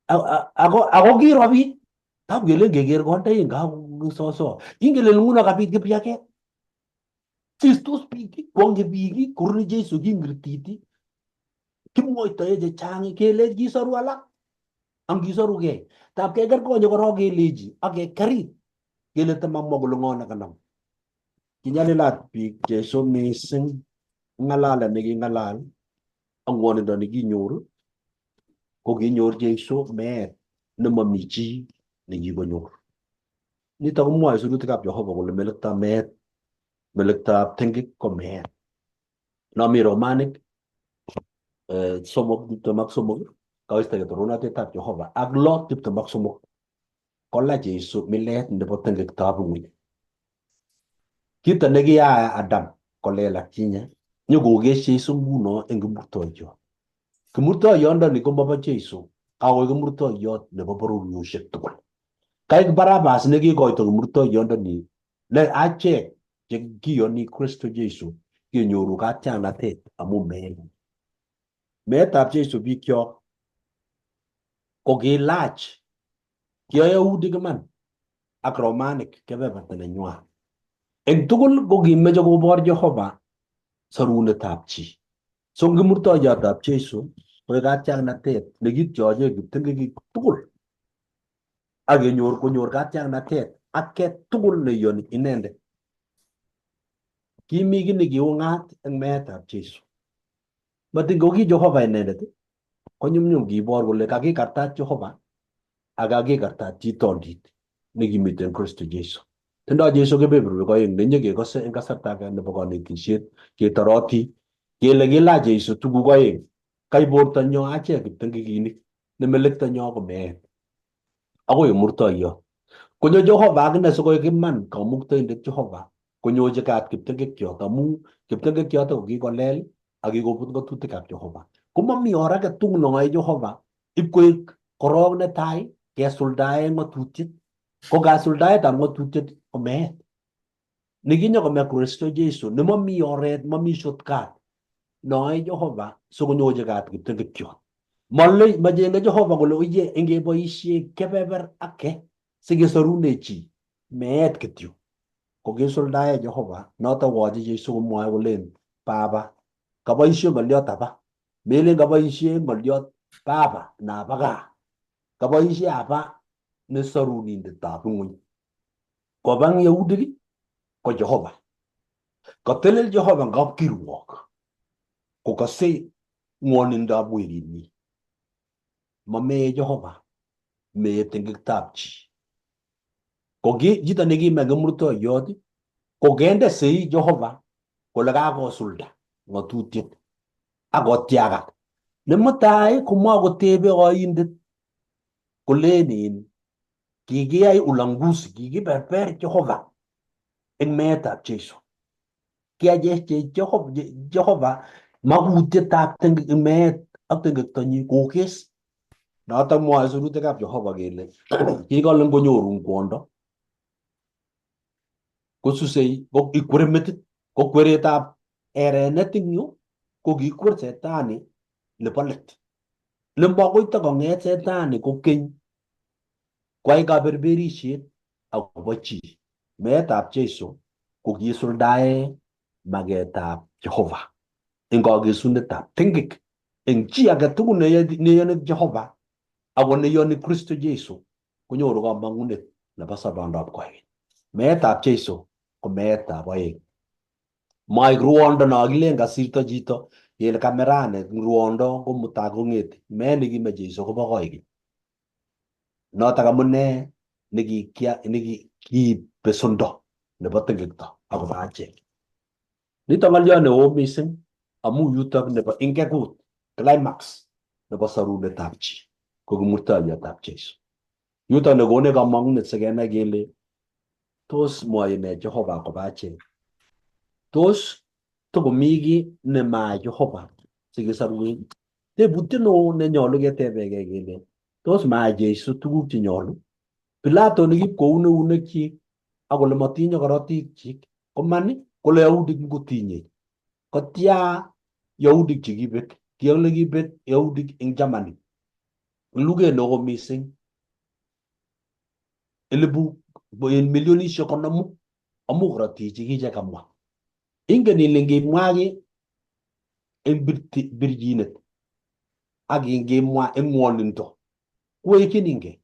Ako kiro biik tab kelen keker konda ing kakososo. Kingelen nguno kabit kipyaket. Sistos biik, kwonge biik, koruni Jesu kingirtiti. Kimwoitoe chechang kelech kisoru alak. Ang kisorugei. Tab keker konyo korok kelechi ak kekerit. Kele tamamwa kole ng'o nekanam. Kinyalilat biik Jesu mising ng'alalet neking'alal ak ng'wonindo nekinyor ko kinyor Jesu meet nemomi chi nekikonyor. Nitok komwoe sirutikab Jehova kole melektab meet, melektab tingik ko meet. Nomi Romanik 3 23 kaistake toronatetab Jehova ak 6 23 kola Jesu milet nebo tingiktab ng'weny. Kito nekiyae Adam kolelach kinye nyokokes Jesu nguno eng kimurtoiyot. Kimurtoiyondoni komobo Jesu, kakoik kimurtoiyot nebo bororiosiek tugul. Kaik Barabas nekikoito kimurtoiyondoni ne achek chekiyoni Kristo Jesu kenyoru katiaknatet amu meet. Meetab Jesu bikyok ko kilach kiyahudik iman ak Romanik kebeberta nenywan. Eng tugul ko kimeche kobor Jehova Sorunetab chi. So eng kimurtoiyotab Jesu koek katiaknatet nekityoche kiptingikik tugul ak kenyor konyor katiaknatet ake tugul neiyoni inendet. Kimi kiy nekiung'at eng meetab Jesu. Matin koki Jehova inendet, konyumnyum kibor kole kakikartat Jehova ak kakikartat chitondit nekimiten Kristo Jesu. Tindoi Jesu kebeberwek oeng nenyekekose eng kasarta age nebo konetisiet ketoroti kele kilach Jesu tuguk oeng. Kai bortonyo achek kiptingikinik ne melektonyo ko meet. Akoi murtoiyot. Konyo Jehova akine sikoik iman kamuktaindet Jehova konyochi kat kiptingikyot amu kiptingikyot ko kikolel ak kikobut ng'atutikab Jehova. Komami or age tugul nong'oe Jehova ipkoek korok netai kesuldae ng'atutiet. Ko kasuldaetab ng'atutiet ko meet. Nekinyo kome Kristo Jesu nemomi oret, momi shortcut noe Jehova sikonyochi kat kiptingikyot. Mole machenge Jehova kole oye ingeboisie kebeber ake sikesorune chi meet kityo. Kokisuldae Jehova noto woche Jesu komwoe kolen Baba kaboisie ng'oliot aba. Melen kaboisie ng'oliot Baba naba gaa. Kaboisie aba ne sorunindetab ng'weny. Koba eng Yahudik ko Jehova. Katelel Jehova eng kapkirwok kokase ng'wonindab werinyi. Mamee Jehova meet eng kiktab chi. Ko ki chito nekime kimurtoiyot ko kende sei Jehova kole kakosulda ng'atutiet ak kotiakak. Ne mutai komakotebe oindet kolen in kikiyai ulanguzi, kikiberber Jehova eng meetab Jesu. Kiachech Jehova makutietab meet ak tengektonyi kokes. Notok mwoe sirutikab Jehova kele kikole ngonyorun kwondo kosusei ko ikwere metit ko kweretab erenet eng yu ko kikwer setani nebo let. Ne makoi takong'et setani kokeny kwai kaberberisiet akobo chi. Meetab Jesu ko kisuldae maketab Jehova eng kakesunetab tingik eng chi age tugul neyoni Jehova ako neyoni Kristo Jesu konyoru kamang'unet nebo sobondab koikeny. Meetab Jesu ko meetab oeng. Maik ruondo no kilen kasirto chito kele kameranet ruondo ko mutai kong'ete. Meet nekime Jesu kobo koikeny. Notok amune nekiib besendo nebo tingikto akobo achek. Nito ng'olyo neo mising amu yutok nebo ingekut climax nebo sorunetab chi ko kimurtoiyotab Jesu. Yutok nekonech kamang'unet sikenai kele tos mwoe nee Jehova akobo achek. Tos tokomi kiy nemaa Jehova sikesorwech? Tebutiet neo nenyolu ketebekei kele tos maa Jesu tuguk chenyolu? Pilato nekipkoun eunekchik ak kole motinye korotikchik koman kole Yahudik ngotinye. Kotya Yahudik chekibek, kiole kibek Yahudik eng Germany. Luget neo mising. Elibu en milionisiek konomu amu korotik chekiche kamwa. Ingen ile ngimwa ki eng birchinet ak ngimwa eng ng'wonindo kowekchinigei.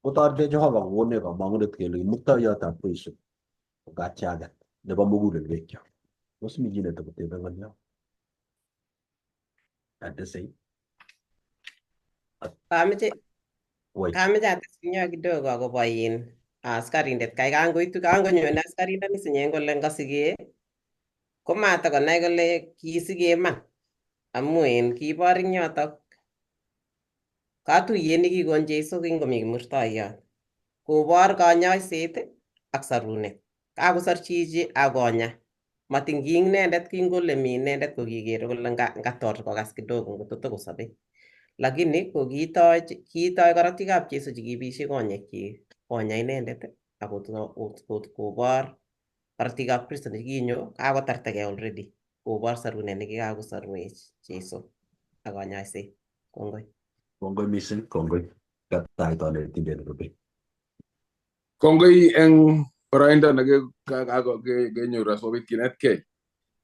Kotoretech Jehova kokonech kamang'unet kele kimuktoiyotab Jesu ko katiaget nebo mugulelwekyok. Tos mi chi netokotebe ng'olyo? Atesei. Kameche Woi. Kameche ates kinyo kidogo akobo in askarindet kai kangoitu kangonyone askarindoni sinye kole ngosike komatakonai kole kisike iman amu en kibor eng yotok katuyet nekikon Jesu kingomi kimurtoiyot kobor kanyoiset ak sorunet. Kakosor chichi akonya. Matin ki inendet kingole mi inendet kokikere kole ngator kokas kidogo ngototokosobe. Lakini ko kiitoi korotikab Jesu chekibisie konyekyik konya inendet ak kobor korotikab Kristo nekinyo kakotartagei already kobor sorunet nekikakosorwech Jesu ak kanyoiset. Kongoi. Kongoi mising, kongoi. Katai konetindet nerube. Kongoi eng boroindo nekenyor asikobit kinetkei.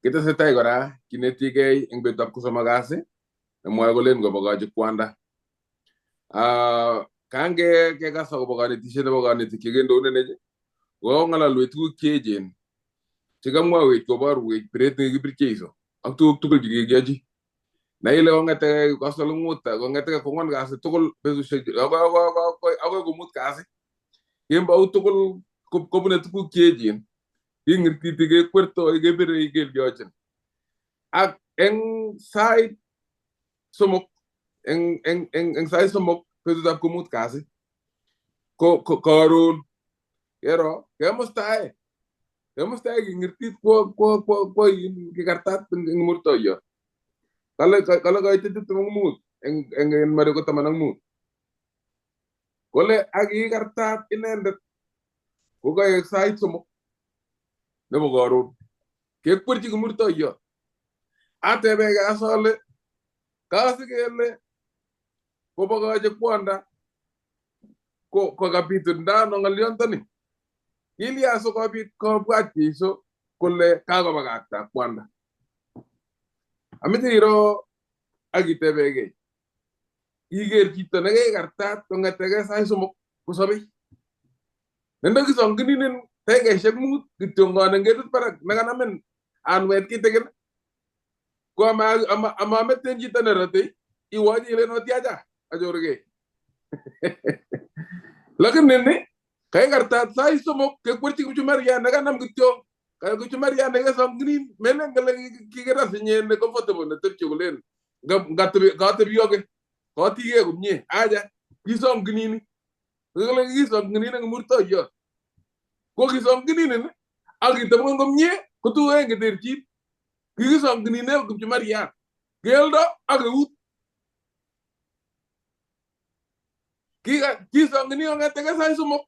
Kitesetai kora kinetigei eng betutab kosomok kasi nemwoe kolen kobokochi kwanda. Kange kekas akobo konetisiet nebo konetik chekendounenech, kokong'ololwech tuguk cheechen chekamwawech koborwech biret nekikibir Jeiso ak tuguk tugul chekikiyochi. Nai ile kong'etegei kosoling'ut kong'etegei kwang'wan kasi tugul betusiek akoi komut kasi kembout tugul kobune tuguk cheechen king'irtiti kekwertoi kebirei kelyochin ak eng sait somok eng sait somok betutab komut kasi ko karon kero kemustae kemustae king'irtit kwo kikartat eng murtoiyot kale koitet 25 eng Mariko 15 kole ak kikartat inendet kokaek sait somok nebo karon kekwerchi kimurtoiyot atebeke asole kasi kele kobokochi kwanda ko kokabitunda ano ng'olyondoni kilya sikobit kobwat Jeiso kole kakobakakta kwanda. Ameche iro ak itebekei iker chito nekekartat kong'etegei sait somok kosobei nendokisong'ininin takikaishek 5 kityongon eng ketit barak nekanamin anwet kitikin ko amameten chito nerotei iwochi ilen otiacha achorkei. Lakini ni kaikartat sait somok kekwerchi kipchumariat nekanam kityo kipchumariat nekesong'inin melen kole kikeras inye ne comfortable netepche kolen katebiyoke katikei komie aja kisong'inini kole kisong'inin eng murtoiyot ko kisong'ininin ak kitebng'ony komie ko tuguk aeng cheterchin kikisong'inine kipchumariat keldo ak eut kisong'ini kong'etegei sait somok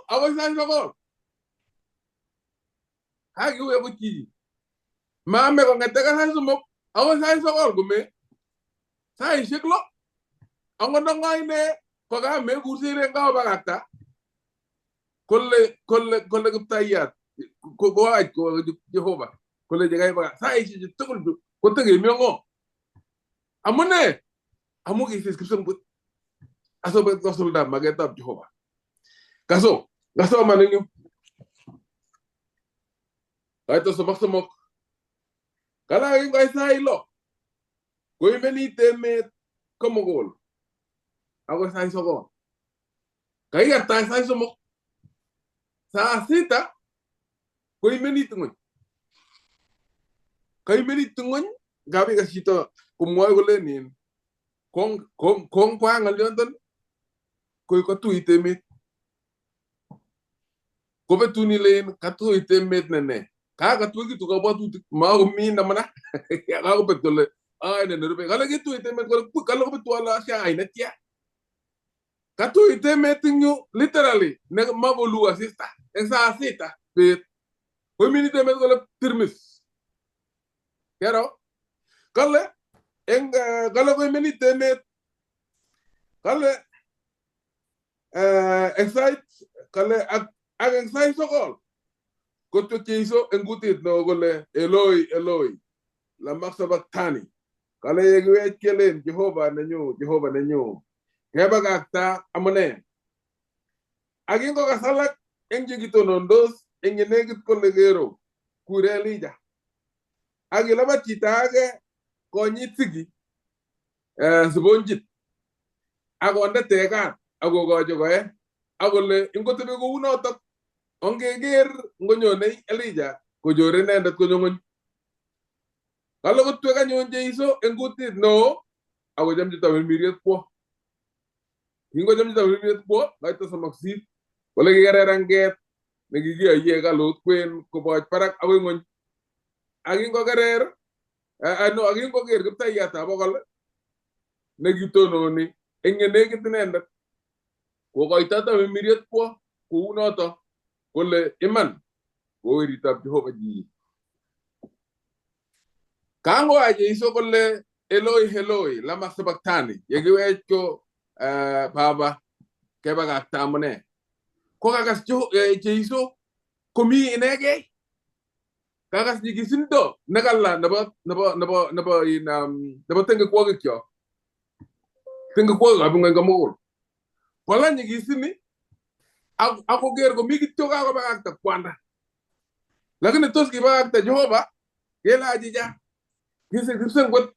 akoi sait sokol kakiwe ko chichi maame kong'etegei sait somok akoi sait sokol kome saishek 6 angot ng'o ine kokamekurseren kakobakakta kole kiptayat koach Jehova kole chekaibakak saishechu tugul chu kotekemio ng'o amune amu kisis kipsengwet asikobit kosulda maketab Jehova. Kaso kasoman eng yu kaito 33 kala kingoit sait 6 koimenit emet komugul akoi sait 9 kakikartai sait 3 saa 6 koimenit ng'ony kaimenit ng'ony ngap ikas chito komwoe kolen in kongkwaa ng'olyondoni koi kotuit emet kobetun ilen katuit emet nene kakatuekitu kabwatutik makomi namna kakobet kole ai ne nerube kale kituit emet kole kale kobetu ale ashai netya katuit emet eng yu literally ne makolu asista eng saa 6 bet koimenit emet kole tirmis kero kale eng kale koimenit emet kale eng sait kale ak eng sait 9 kotwek Jeiso eng kutit neo kole Eloi Eloi lama sabachthani kale yekiwech kelen Jehova nenyu Jehova nenyu kebakakta amune ak kingokas alak eng chekitonondos eng yenekit kole kero kure Elija ak kilabat chito age konyit siki sponjit akonde tekat akokochi koe akole ingotebi kounotok ongeker ngonyonei Elija kochore inendet konyo ng'ony. Kale kotwek anyun Jeiso eng kutit neo akochomchi tamirmiriet kwo. Kingochomchi tamirmiriet kwo kaito 38 kole kikerer anget nekikiyoie hekalut kwen koboch barak akoi ng'ony. Ak kingokerer ak kingoker kiptaiyatab bokol nekitononi eng yenekit inendet kokoito tamirmiriet kwo kounoto kole iman koweritab Jehova chichi. Kangoa Jeiso kole Eloi Eloi lama sabachthani yekiwech ko baba kebakakta amune kokakas Jeiso komi inegei Kakas nyigisindo nekala nebo nebo nebo nebo in nebo tengekwokikyok. Tengekwokiab ng'wony komugul. Kola nyigisini ak akoker komi kityo kakobakakta kwanda. Lakini tos kibakakta Jehova kele achicha. Kisir kipsengwet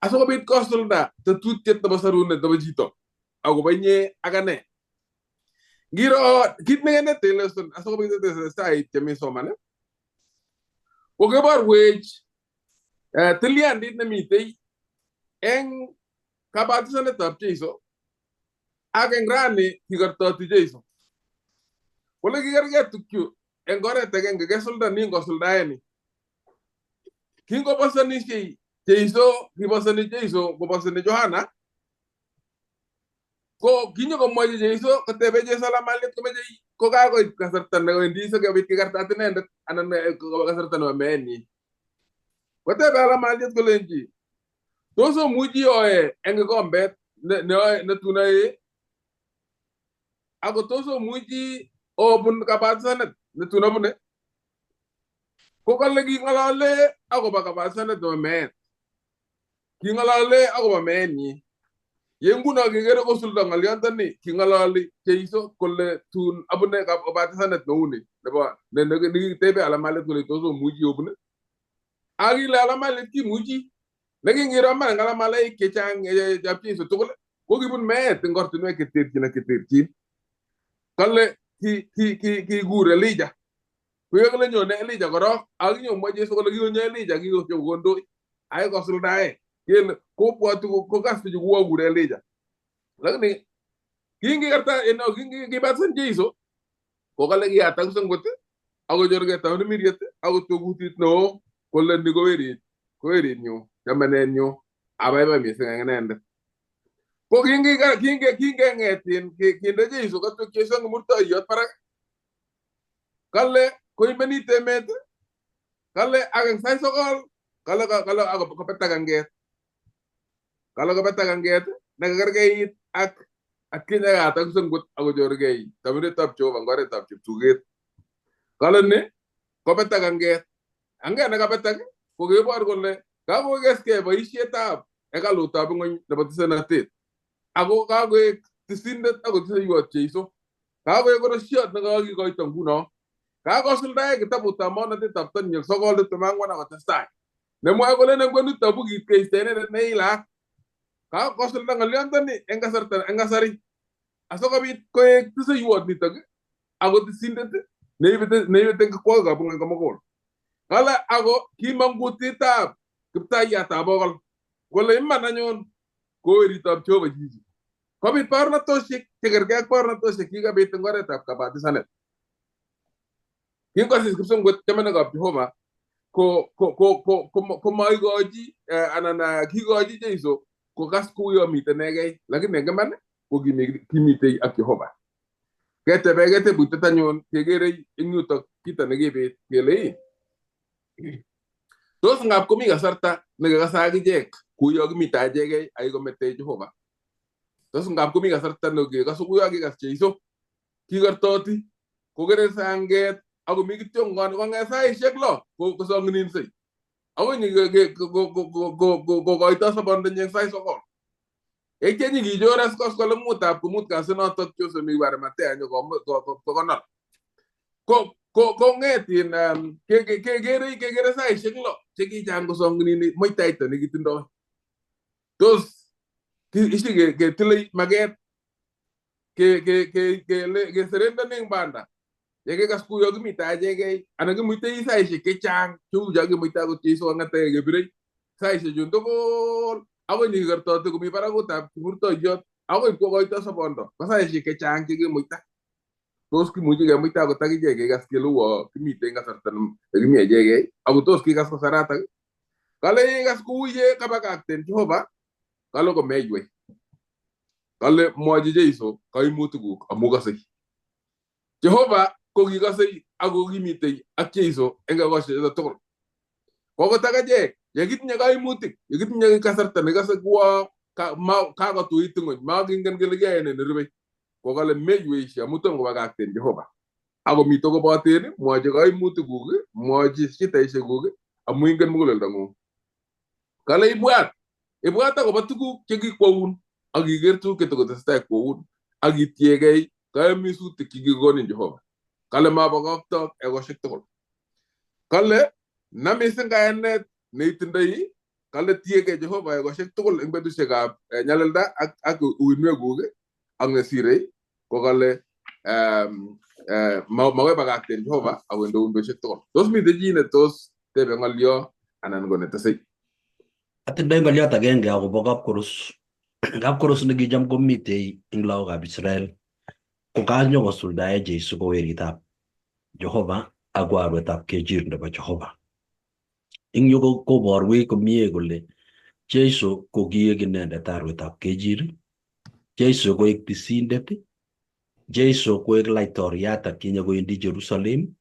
asikobit kosulda tetutiet nebo sorunet nebo chito akobo inye ak ane. Ngiro kit nekenete lesson asikobit itesestai chemi soman ko keborwech tilyandit nemitei eng kabatisanetab Jeiso ak eng rani kikortoti Jeiso. Kole kikerkei tukchu eng oret agenge kesulda ningosuldae ni. Kingobosanishei Jeiso, kibosani Jeiso kobosani Johana, ko kinyokomwochi Jeiso kotebe Jeiso lamalit komeche kokakoit kasarta newendi sikobit kikartat inendet anan kasarta nebo meenyi. Kotebe alamaliet kolenji tos omuchi oe eng kikombet netun aee ako tos omuchi obun kabatisanet netun abune? Ko kale king'olole akobo kabatisanet nebo meet. King'olole akobo meenyi. Ye nguno kekere kosulda ng'olyondoni king'ololi Jeiso kole tun abune kabatisanet neuni nebo nekitebe alamalit kole tos omuchi obune? Ak ile alamalit kimuchi. Nekingiro iman eng alamalaik chechang chab Jeiso tugul ko kibun meet eng ortinwek cheterchin ak cheterchin. Kale kikur Elijah. Koyo kole nyone Elijah korok ak kinyomwa Jeiso kole kikonyo Elijah kikondoi ak kosuldae. Kele kobwoti kokas bichu kuwo Elijah. Lakini kingikarta kingibatisan Jeiso kokale kiyatak kipsengwet akonyorgei tamirmiriet akotwo kutit neo kole ni ko werinyu chamanenyu abaibai mising eng inendet. Ko kingenget kinde Jeiso katwek Jeiso eng murtoiyot barak kale koimenit emet kale ak eng sait sokol kale kale kobetak anget. Kale kobetak anget nekakerkeit ak atkinye kayatak kipsengwet akochorgei tamirmiriet Jehova eng oretab cheptuket. Kale ni kobetak anget. Anget nekabetak ko kebor kole kakokeskei boisietab hekalutab ng'wony nebo tisenatet. Ako kakoek tisindet ako tiseiwot Jeiso. Kakoek korosiot nekakikoito nguno. Kakosuldae kitabutab maonatetab Daniel 9:24 akotestai. Nemwoe kole eng kwenutab bukit keisto inendet neilak. Kakosulda ng'olyondoni eng kasarta eng kasari asikobit koek tiseiwot nitok ako tisindet neibe tengekwokiab ng'wony komugul. Kale ako kimong kutitab kiptaiyatab bokol kole iman anyun ko weritab Jehova chichi. Kobit baornatosiek chekerkei ak baornatosiek kikabit eng oretab kabatisanet. Kingosis kipsengwet chamanikab Jehova ko komaikochi anan kikochi Jeiso kokas kouyo miten inegei lakini eng iman ko kimitei ak Jehova. Ketebe tebutiet anyun kekere eng yutok kito nekibit kele tos ngap komi kasarta nekekase akichek kuyo kimite achekei akikometei Jehova. Tos ngap komi kasarta nekekase kuyo kikas Jeiso kikortoti kokere sanget akomi kityo kong'et saisiek lo kosong'ininsei akoi kokoito sobondonyi eng sait sokol. Yeityo nyikichor as koskolengutab komut kasi notok Joseph mi Arimathea nyokokonor. Kong'et in kekere saisiek lo chekichang kosong'inini muitaito nekitindoi. Tos isi ketile maket keserendoni eng banda yekekas kuyo kimite achekei anan kimuitei saisiek chechang cheu cho kimuita akot Jeiso kong'etegei kebirei saisiechun tugul akoi nyikikertoti komi barakutab kimurtoiyot akoi ipkokoito sobondo ko saisiek chechang chekimuita. Tos kimuchi kemuita akot akichek kekas kele uo kimitei eng kasarta nekimi achekei ako tos kikas kasaratak kale ikas kou ye kabakakten Jehova kale komeiwei. Kale mwochi Jeiso kaimutikuk amu kasei. Jehova ko kikasei ako kimitei ak Jeiso eng kakosiechoto tugul. Kokot ak achek yekitinye kaimutik yekitinye kasarta nekase kuo kakotuit ng'wony makingen kele kiyoe nee nerubei kokale meiweishe amu tom kobakakten Jehova. Akomito koboten, mwochi kaimutikuk, mwochi shitaishekuk, amu ingen muguleldang'ung. Kale ibwat, ibwat akobo tuguk chekikwoun ak iker tuguk chetokotesetai kwoun ak itiegei kayomisutik chekikonin Jehova. Kale mabokoktok ekoshek tugul. Kale na mising kayanet neitindoi, kale tiegei Jehova ekoshek tugul eng betusiekab nyalilda ak uinwekuk ak nesirei ko kale makoi bakakten Jehova ak kondoun betusiek tugul. Tos mitei chi netos tebe ng'olyo anan ko netesei? Atindoi ng'olyot agenge akobo kapkorus. Kapkorus nekicham komitei eng lagokab Israel ko kanyokosuldae Jesu ko weritab Jehova ak ko arwetab kechir nebo Jehova. Eng yu koborwech komie kole Jesu ko kiek inendet arwetab kechir, Jesu koek tisindet, Jesu koek laitoriat atkinye kowendi Jerusalem,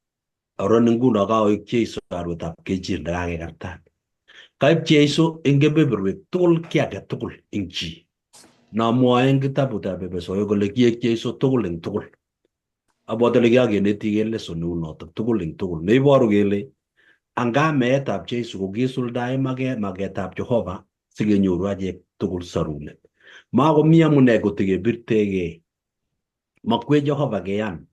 aron nguno kakoek Jesu arwetab kechir nekakekartat. Kaib Jesu eng kebeberwek tugul ki age tugul eng chi. Nomwoe eng kitabutab Epesoek kole kiek Jesu tugul eng tugul. Abwati ole kiakenetikei lesson neu notok tugul eng tugul neiboru kele anga meetab Jesu kokisuldae maketab Jehova sikenyoru achek tugul sorunet. Makomi amune kotikebirtegei. Makwech Jehova keyan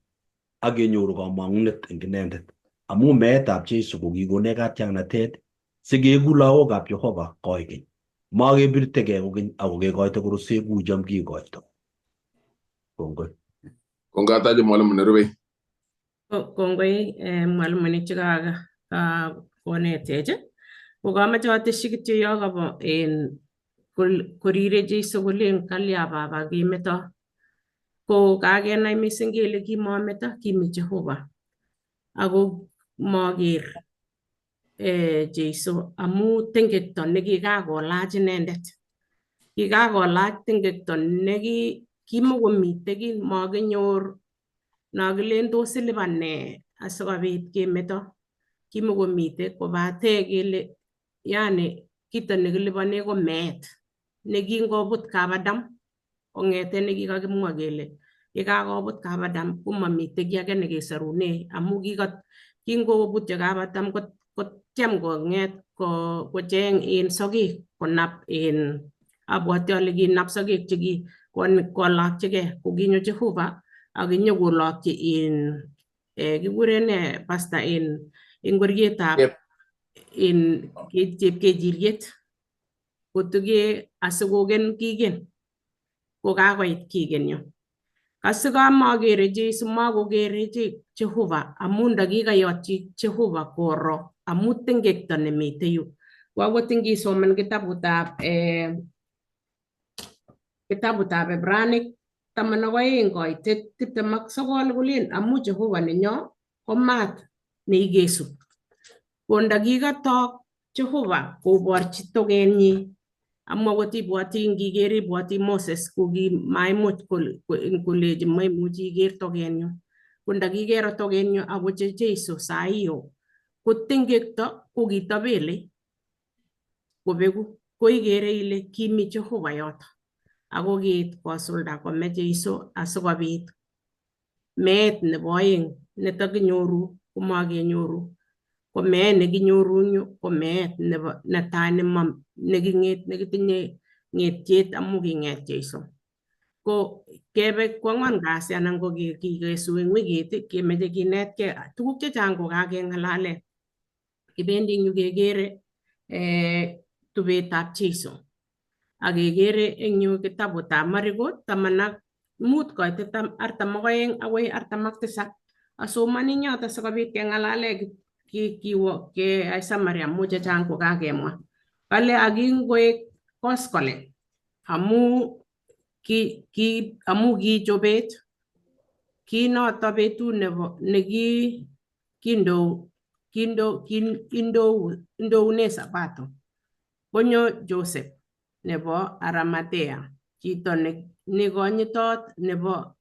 ak kenyoru komong'unet eng inendet. Amu meetab Jesu kokikonech katiaknatet sikeeku lagokab Jehova koikeny. Makebirtegei kokeny ako kekoito korosek kou cham kikoito. Kongoi. Kongatache mwalimu nerubei. Kongoi mwalimuinik che konetech. Ko kamache atesyi kityo yo kobo en korire Jesu kolen kalya baba kimeto. Ko kakenai mising kele kimometo kimi Jehova. Ako maker Jesu amu tengekto nekikakolach inendet. Kikakolach tengekto nekimokomite ki makinyor nokilen tos ilipan nee asikobit kemeto. Kimokomite kobate kele yani kito nekilipone ko meet nekingobut kabadam kong'eten nekikakimwa kele yekakobut kabadam komamite kiy age nekesorune amu kingobutyo kabadam kotyem kong'et kocheng en sokek konap en abwati ale kinap sokek cheki kolokchigei kokinyo Jehova ak inyokolokchi en kikuren nee pastor en ingorietab en chepkechiriet kotuge asikoken kigen kokakoit kigen yu. Asikamokere Jesu makokere Jehova amu ndakikayotyi Jehova koro amu tengekto nemite yu. Ko akot ingisoman kitabutab Ibranik 12 koitet 29 kolen amu Jehova nenyo ko maat neikesu. Ko ndakikatok Jehova koborchi tokenyi amu akot ibwoti ngiker ibwoti Moses kokimaimuch koleji maimuchi iker tokenyu. Ko ndakikero tokenyu ako Jesu saiyo ko tengekto kokitobele kobeku ko ikere ile kimi Jehova yoto. Ako kiit kosulda kome Jesu asikobit meet nebo oeng netokinyoru komakenyoru. Ko meet nekinyoru eng yu ko meet nebo netai nekitinye ng'etiet amu king'et Jesu. Ko kebe kwang'wan kasi anan ko kikesu eng wikit kemeche kinetkei tuguk chechang ko kakeng'alale. Kibendi eng yu kekere tubetab Jesu. Ak kekere eng yu kitabutab Mariko 15 koitet 42 akoi 47. Asomani yoto sikobit keng'alale kiwo keyai summary amu chechang ko kakemwa. Kale akingoek koskolen amu kichobet kinoto betut nebo neki kindoune sabato. Konyo Joseph nebo Arimathea, chito nekonyitot nebo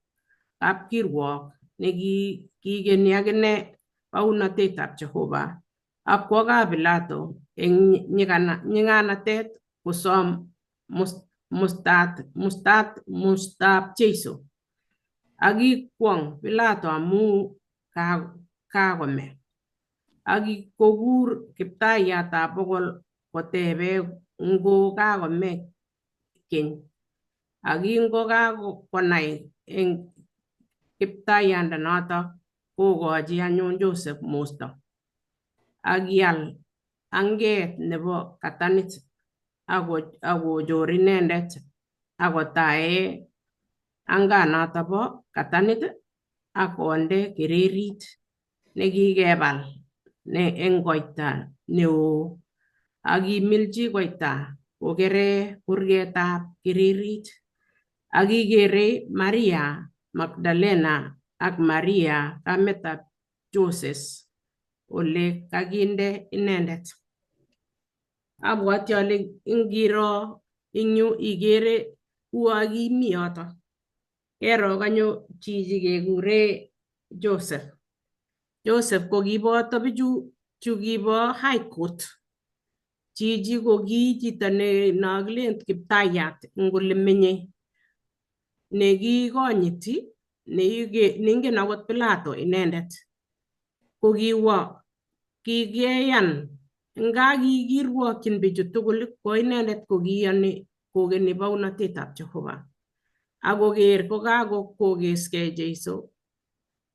kapkirwok nekikeni akine baunatetab Jehova ak kwo kap Pilato eng nyiganatet kosom mustab Jesu. Ak kikwong Pilato amu kakome. Ak kokur kiptaiyatab bokol kotebe ngo kakome keny. Ak kingokakonai eng kiptaiyandanoto kokochi anyun Joseph musto ak kial anget nebo katanit akochor inendet akotae anganoto bo katanit ak konde kererit nekikebal ne eng koita neo ak kimilchi koita kokere kurgetab kererit ak kikerei Maria Magdalena ak Maria kametab Joses ole kakinde inendet. Abwati ale ingiro eng yu ikere uo kimi yoto. Kero kanyo chichi kekure Joseph. Joseph ko kiboto bichu chu kibo high court. Chichi ko ki chito ne nokilen kiptayat eng ole menyei nekikonyiti neingen akot Pilato inendet. Ko kiwo kikeyan nga kikirwokyin bichu tugul ko inendet ko kiyoni kokeni bounotetab Jehova. Akoker kokakokeskei Jeiso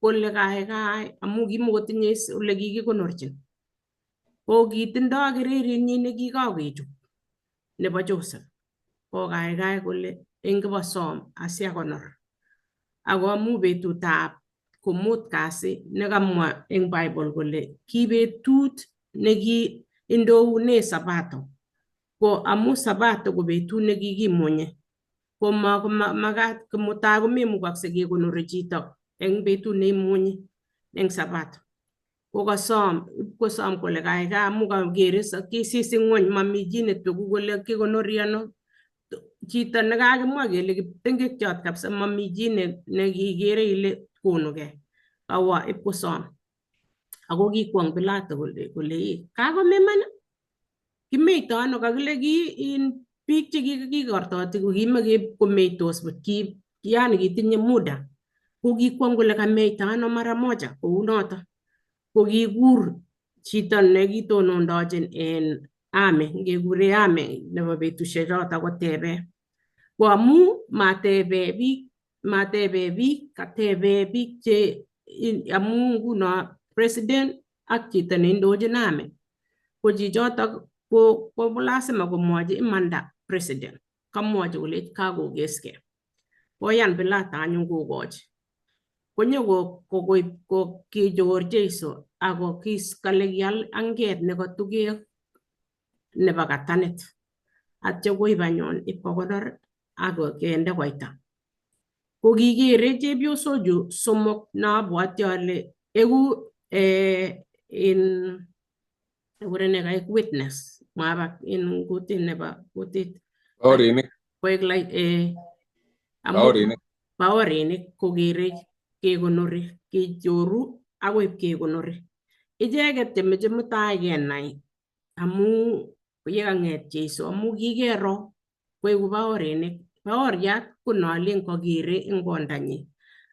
kole kaikai amu kimukotinye ole kikikonorchin. Ko kitindoi kererinyi nekikakechub nebo Joseph. Ko kaikai kole eng kibosom asiakonor. Ako amu betutab komut kasi nekamwa eng Bible kole ki betut neki indoune sabato. Ko amu sabato ko betut nekikimunye. Ko makat komutai komemukakse kekonori chito eng betut neimunye eng sabato. Ko kosom kosom kole kaikai amu kakere kisisi ng'wony mami chi netoku kole kikonori ano chito nekakimwa kele kiptengekchot kabisa mami chi nekikere ile konukei. Kawo ipkosom. Ako kikwong Pilato kole kakome iman? Kimeito ano kakile ki in biik chekikikortoti ko kimeche komeitos but ki yani kitinye muda. Ko kikwong kole kameito ano mara moja kounoto. Ko kikur chito nekitonondochin en army, ngekure army nebo betusiechoto kotebe. Ko amu matebe biik, katebe biik che amu nguno president ak chito neindochin army. Ko chichoto ko lazima komwochi imanda president. Kamwochi kole kakokeskei. Koyan Pilato anyun kokochi. Konyo ko kichor Jeiso ako kale kial anget nekatuke nebo katanit. Atyo koib anyun ipkokonor ako kende koita. Ko kikere chepyosochu somok naabwati ale eku in kurene kaek witness mwabak in kutit nebo kutit Baorinik. koek like Baorinik. Baorinik kokere kekonori kechoru akoi ipkekonori. Icheket chemeche mutai kenai amu yekang'et Jeiso amu kikero koeku baorinik. Baoriat ko nolen kokere eng kondanyi.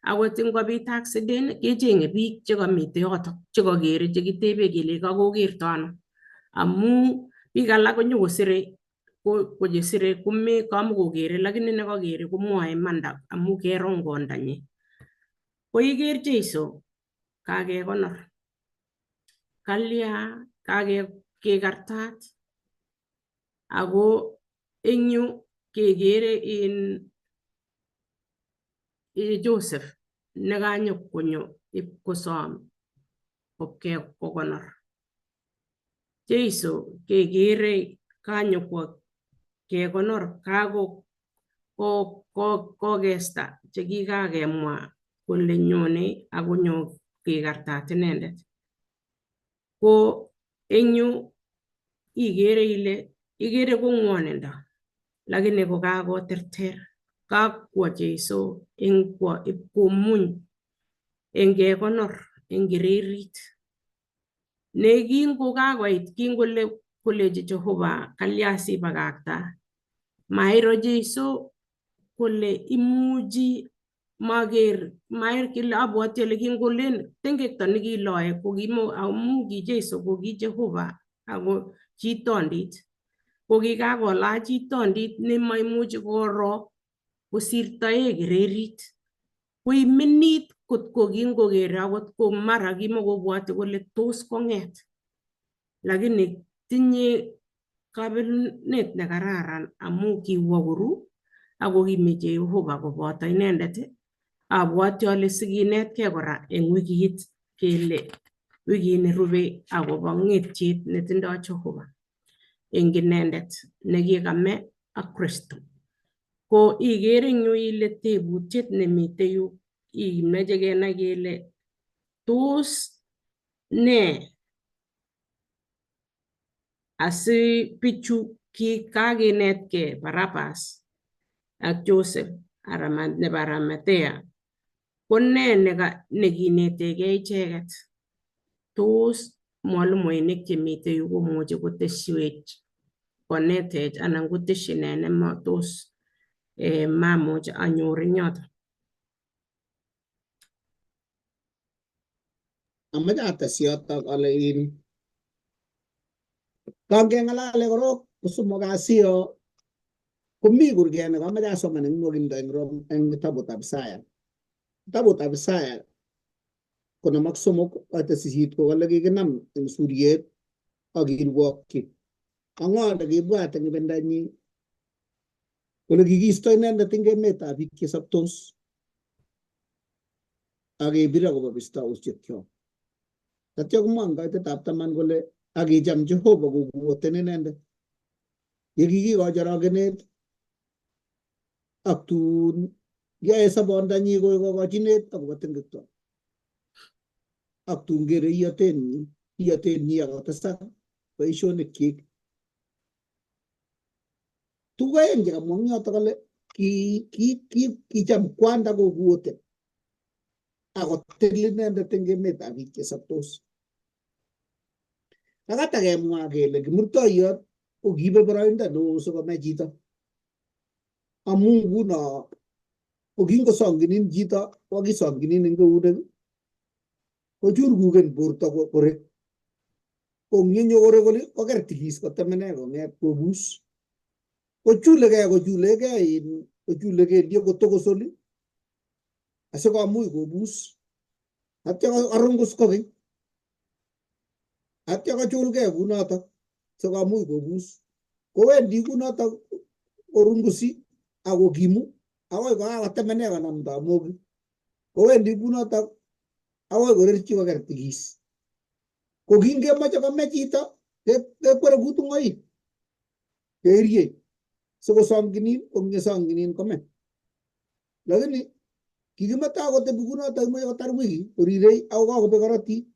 Akot ingobit accident kechenge biik chekamite yotok chekokere chekitebe kele kakokerto ano. Amu biik alak konyokosire ko chesire kamukokere lakini nekokere komwoe imanda amu kero eng kondanyi. Ko iker Jeiso kakekonor. Kalya kakekartat ako eng yu kekere in Joseph nekanyo konyo ipkosom kokonor. Jeiso kekere kanyo kwo kekonor kako kokesta chekikakemwa kole nyone akonyo kekartat inendet. Ko eng yu ikere ile ikere ko ng'wonindo lakini ko kakoterter kakwo Jeiso eng kwo ipkomuny eng kekonor eng kererit. Ne kingokakoit kingole koleji Jehova kalya sibakakta mairo Jeiso kole imuchi Maker maer kile abwati ale kingolen tengekto nekiloe kokimo amu ki Jesu ko ki Jehova ako chitondit ko kikakolach chitondit nemaimuchi koro kosirtoe kererit koimenit kotko kingokere akot ko mara kimokobwoti kole tos kong'et lakini tinye kabelunet nekararan amu kiwo koru ako kimi Jehova koboto inendet. Abwati ale sikinetkei kora eng wikit kele wikit nerube akobo ng'etiet netindoi Jehova eng inendet nekikame ak Kristo. Ko ikere eng yu ile tebutiet nemitei yu imeche kenai kele tos ne asi bichu kikakinetkei Barabas ak Joseph nebo Arimathea ko ne nekinetegei icheket? Tos mwalimuinik chemitei yu komuchi koteshiwech konetech anan koteshi ne nematos mamuch anyor eng yoto. Amache ates yotok ale in kangeng'alale korok kosomok kasi yo komi kurget nekamache asoman eng nwokindo eng kitabutab Isaya. Kitabutab Isaya 53 koite 8 ko kale kikinam eng suriet ak kirwokyi. Ak ng'o nekibwat eng ibindanyi kole kikiisto inendet eng emetab biik chesoptos ak kebir akobo bistoushek. Tatyo komwa eng koitetab 10 kole ak kicham Jehova kokuoten inendet. Ye kikikochi orogenet ak tun yae sobondanyi koek kokochinet akobo tengekto. Ak tun kere iyotenyi akotesak boisionikyik. Tuguk aeng chekamwa eng yoto kole kicham kwanda kokuoten akotil inendet eng emetab biik chesoptos. Kakata kemwa kele kimurtoiyot ko kiibe boroindo neo sikome chito. Amu nguno ko kingosonginin chito kokisonginin eng eunek kochurkuken borto korek. Ko ngenyo korek koli koker tigis kotemene kong'et kobus. Kochulekei kochulekei kochule kelyek kotokos oli asikomuch kobus. Atya korungus kokeny. Atya kochulkei kunotok sikomuch kobus. Kowendi kunotok korungusi akokimu akoi kokakotemene konam tamok. Kowendi kunotok akoi korerchi koker tigis. Ko kingemoche kome chito kekwere kutung'oik keirye sikosonginin ko ngesonginin kome. Lakini kikimeto kotebi kunotok imoche kotar wiki korirei ako kakobek korotik.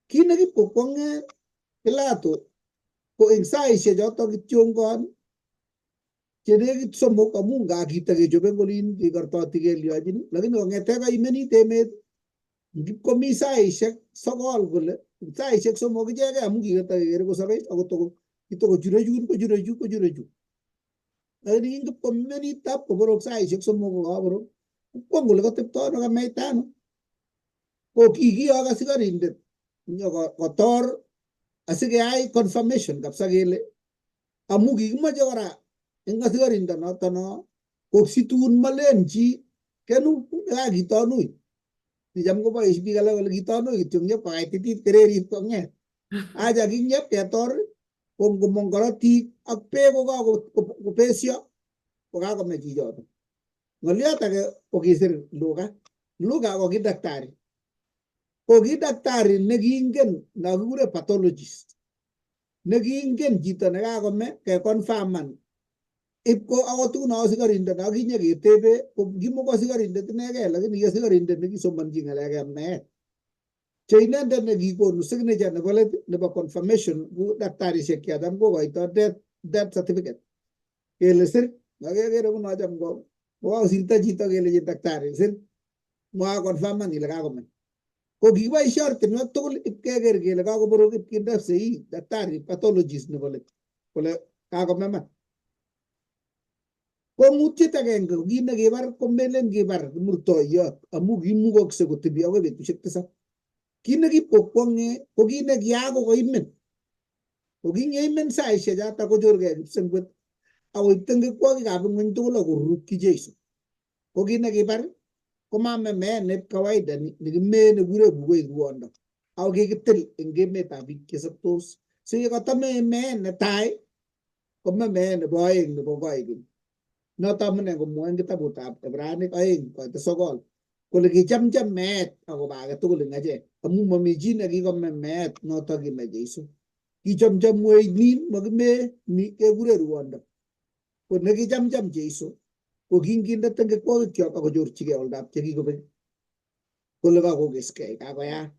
Kit nekipkokwong'e Pilato ko eng saishek chotok kityongon chenekit 3 amu nga kitakechobe eng olin kikortoti kelyochin lakini kong'ete kaimenit emet komi saishek 9 kole saishek 3 ichegei amu kikatakekere kosobei ako kitokochure chun kochure chu kochure chu. Lakini kingipkomenit tab koborok saishek 3 kokaborok kwong kole katepto ano kameita ano. Ko kikiyok asikarindet nyokotor asikeyai confirmation kabisa kele amu kikimoche kora eng asikarindo noto no ko situn malen chi kenu nekakitonui. Nicham koboisie biik alak kole kitonui kityo nyep kokaititit kererit kong'et. Acha kinyep ketor ko ngomong korotik ak beek kokakobesio kokakome chichoto. Ng'oliot age ko kisir Luka. Luka ko ki daktari. Ko ki daktari nekingen no kikure pathologist. Nekingen chito nekakome keconfirman ip ko akot tugun asikarindet akinye ketebe ko kimoko asikarindet inegei lakini ki asikarindet nekisomonchi ng'alekab meet. Che inendet nekikonu signature nebo let nebo confirmation ku daktarisiek chotam kokoito death certificate. Kele sir, akekere kuno cham ko kokakosirto chito kelechi daktari sir mwa confirman ile kakome. Ko kikiboisie ortinwek tugul ipkeker kele kakoborok ipkinde sei daktari pathologist nebo let kole kakome man. Kwong'utiet agenge ko kit nekibar komelen kibar kimurtoiyot amu kimukokse kotebi akoi betusiek tisab. Kit nekipkokwong'e ko kit nekiakokoimen. Ko kingeimen saisiek chotok kochorkei kipsengwet akoib tengekwokitab ing'weny tugul akorurukyi Jesu. Ko kit nekibar komame meet ne kawaida nekimee nekure bukoik ruondo ako kikitil eng emetab biik chesoptos. So yekatamee meet netai kome meet nebo aeng nebo koikeny. Noto amune komwoe eng kitabutab Ibranik 2:9 kole kichamcham meet akobo age tugul eng achek amu mami chi nekikome meet noto kime Jesu. Kichomchomwech nin makimee ni kekure ruondo. Ko nekichamcham Jesu ko kinginde tengekwokikyok akochorchigei oldab chekikobek kole kakokeskei kakoyaak.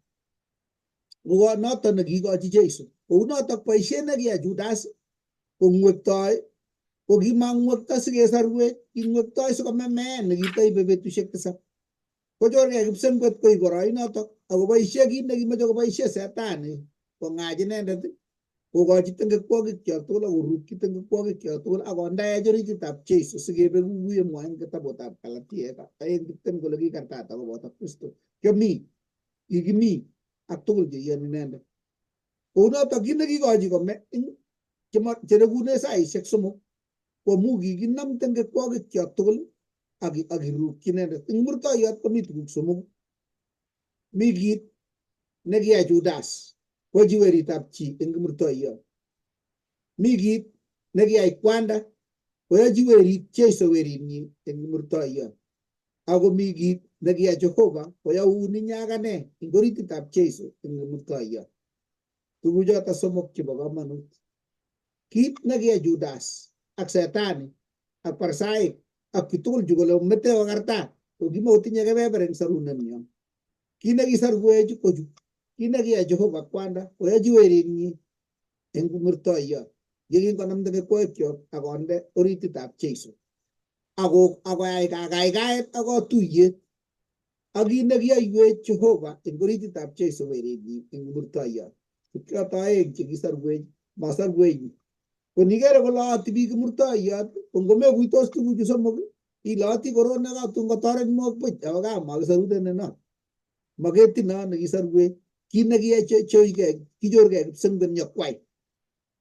Ko noto nekiikochi Jesu. Kounotok boisiet nekiyai Judas kongwektoi ko kimangwekto sikesorwech, kingwektoi sikome meet nekitoibe betusiek tisab. Kochorkei kipsengwet koib boroinotok akoboisie kit nekimoche koboisie setani kong'ach inendet kokochi tengekwokikyok tugul akorutyi tengekwokikyok tugul akondeech orititab Jesu sikebeku kou yemwoe eng kitabutab Galatiek 2:20 kole kikartata koboto Kristo. Kiomi, kikimi ak tugul cheiyoni inendet. Kounotok kit nekikochi kome cherekune saisiek somok ko amu kikinam tengekwokikyok tugul ak kirukyi inendet. Eng murtoiyot komi tuguk somoku. Mi kit nekiyai Judas kochi weritab chi eng kimurtoiyot. Mi kit nekiyai kwanda koyochi werit Jesu werinyi eng kimurtoiyot. Ako mi kit nekiyai Jehova koyoun inye ak ane eng orititab Jesu eng kimurtoiyot. Tuguchoto somok chebo komonut. Kit nekiyai Judas ak Setani ak Parisaik ak chutugul chu kole mete kokarta ko kimokotinye kebeber eng sorunenyon. Kit nekisorwech ko chu. Kit nekiyai Jehova kwanda koyochi werinyi eng kimurtoiyot yekingonam tengekwokikyok akonde orititab Jesu ako akoyai kakaikaet ak katuiyet ak kit nekiyoiwech Jehova eng orititab Jesu werinyi eng kimurtoiyot. Choto aeng chekisorwech masorwech. Ko nikere kolaati biik kimurtoiyot ko ngomekuitos tuguchu somok ilaati korot nekatun kotoret mook buch ako kaa makisorutenin no. Maketit no nekisorwech. Kit nekiyai choikei kichorkei kipsengwet nyokwai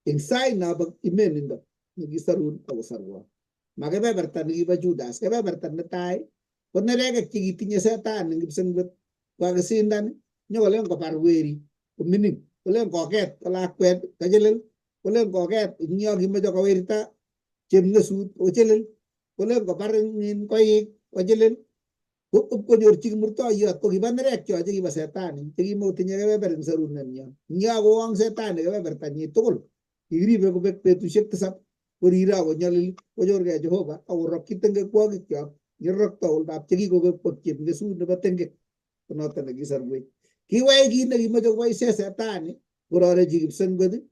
eng sait nobo imenindo nekisorun akosorwon. Ma kebeberta nekibo Judas, kebeberta netai ko nerekek chekitinye setani eng kipsengwet kokakisindan nyokolen kobar weri komining kolen koket ko lakwet kochelel kolen koket eng yo kimoche kowirta chepngesut kochelel kolen kobar eng koik kochelel konyorchi kimurtoiyot ko kiba nerek cho chekibo setani chekimokotinye kebeber eng sorunenyon. Eng yo kowong setani kebebertanyi tugul kikiribe kobek betusiek tisab korire akonyolili konyorkei Jehova akorokyi tengekwokikyok yerokto oldab chekikobek kwek chepngesut nebo tengek konoto nekisorwech. Kiwech kit nekimoche koboisie setani kororechi kipsengwet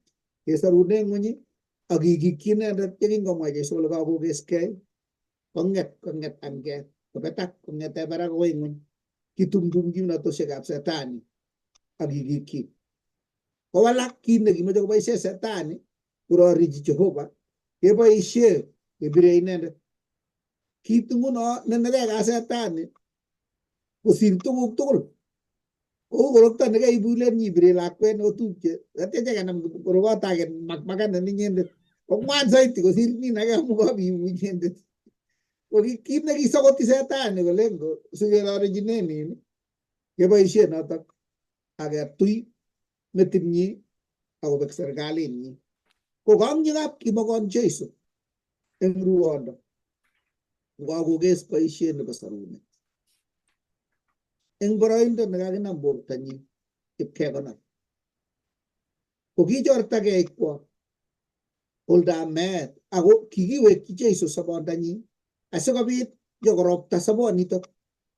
kesorune ng'weny ak kikikyi inendet yekingomwa Jesu kole kakokeskei kong'et kong'et anget kobetak kong'ete barak akoi ng'weny kitumtum kimnatoshekab setani ak kikikyi. Kowalak kit nekimoche koboisie setani kororichi Jehova keboisie kebire inendet. Kit nguno nenereka setani kosir tuguk tugul kou korokto nekeibu ilen nyibire lakwet neotupche atya chekanam korokot age makmakanin inyendet kong'wan soiti kosir nin age amu kabibu inyendet. Ko kit nekisokoti setani kolen sikerorechinen in keboisie notok aketui metinyi akobek serikalinyi. Ko kong'yikab kimokon Jesu eng ruondo kokakokes boisiet nebo sorunet. Eng boroindo nekakinam bortanyi ipkekonor. Ko kichortagei kwo oldab meet ako kikiwekyi Jesu sobondanyi asikobit nyokoropta sobonitok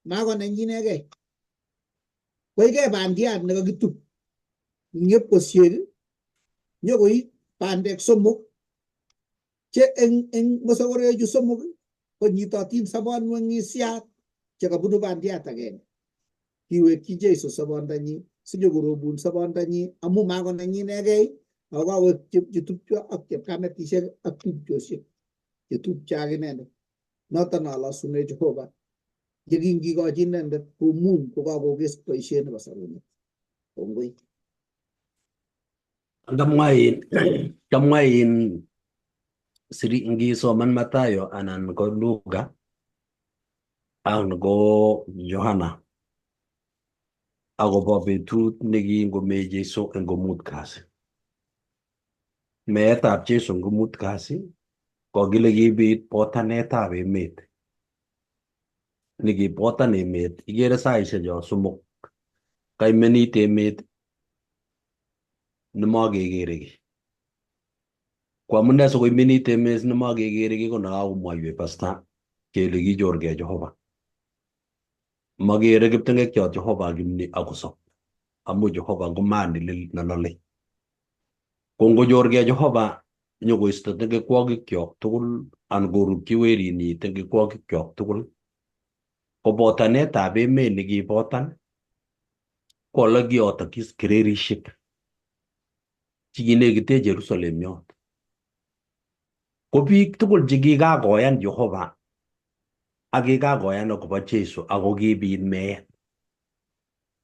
makonenyi inegei. Koikei bandiat nekakitup eng yepkosiek nyokoi bandek somok che eng mosokorechu somok konyitotin sobonwek chekabunu bandiat agenge. Kiwekyi Jesu sobondanyi sinyokorobun sobondanyi amu makonenyi inegei ako kakowek chetupcho ak chepkametisiek ak tupchosiek chetupcho ak inendet. Noton alosune Jehova yekingikochi inendet komuny kokakokes boisiet nebo sorunet. Kongoi. Kamwa in kamwa in siri ngisoman Mathayo anan ko Luka anan ko Yohana akobo betut nekingomee Jesu eng komut kasi. Meetab Jesu eng komut kasi kokile kibit botanetab emet. Nikibotan emet ikere saishek cho somok kaimenit emet nemokekere kiy. Ko amune sikoimenit emet nemokekere kiy ko nekakomwoiwech pasta kele kichorkei Jehova. Makere kiptengekchot Jehova kimni akosop amu Jehova ko maat nelolei. Ko ngochorkei Jehova nyokoisto tengekwokikyok tugul anan korutyi werinyi tengekwokikyok tugul ko botanetab emet nekibotan ko ole kiyotokis kererishek chekinekite Jerusalem yot. Ko biik tugul chekikakoyan Jehova ak kikakoyan akobo Jesu ako kibit meet.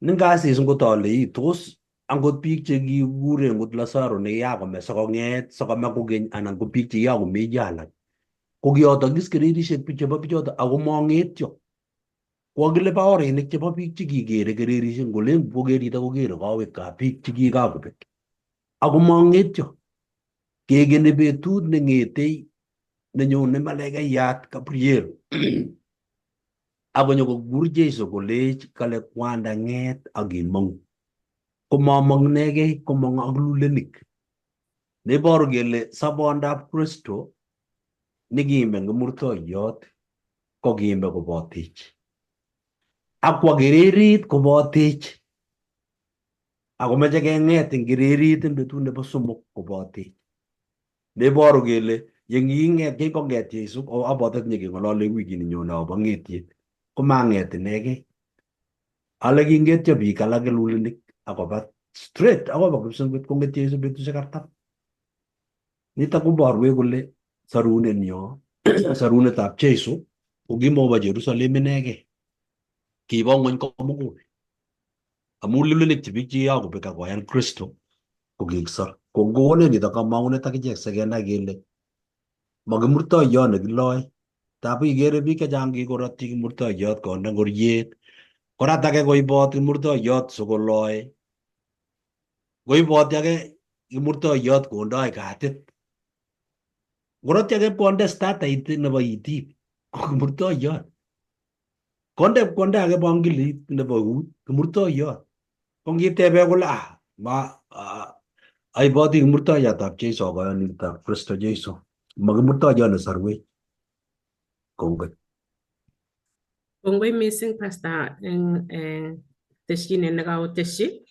Ningasis ngot ale ii tos angot biik chekikuren ngot Lazaro nekikakome sikong'et sikome kokeny anan ko biik chekikakomeyo alak ko kiyotokis kererishek chebo bichoto ako mong'etyo. Kokile baorinik chebo biik chekikere kererishek ngolen koker chito kokere kowekab biik chekikakobek ako mong'etyo. Kekeni betut neng'etei nenyone malaikayat Gabriel akonyo kokur Jesu kolech kale kwanda ng'et ak imong'u. Komamong inegei komong ak lulenik. Neiboru kele sobondab Kristo nekime kimurtoiyot ko kime kobotech. Akwa kererit kobotech. Akomeche keng'et eng kererit eng betut nebo somok kobotech. Neiboru kele yenging'et kong'et Jesu abwote nyekeng'olole wikini nyone akobo ng'etiet komang'et inegei. Ale kingetyo biik alak lulenik akoba straight akoba kipsengwet kong'et Jesu betusiek 40. Nitok koborwech kole sorunet nyo sorunetab Jesu ko kimokobo Jerusalem inegei. Kibo ng'wony komugul. Amu lulenik che biik chekikakobek akoyan Kristo ko kikisor. Ko ngokonech nitok kamong'unet akichek sikenai kele makimurtoiyot nekiloe. Tab ikere biik chechang kikorotyi kimurtoiyot konde ngoriet, korat ake koibot kimurtoiyot sikoloe, koiboti ake kimurtoiyot kondoi katit, korotyi ake konde statait nebo itik ko kimurtoiyot, konde konde ake bangilit nebo eut kimurtoiyot. Ko ngitebe kole ah ma aiboti kimurtoiyotab Jesu akoyonitab Kristo Jesu, makimurtoiyot nesorwech. Kongoi. Kongoi mising Pastor eng tesyinet nekaotesyi.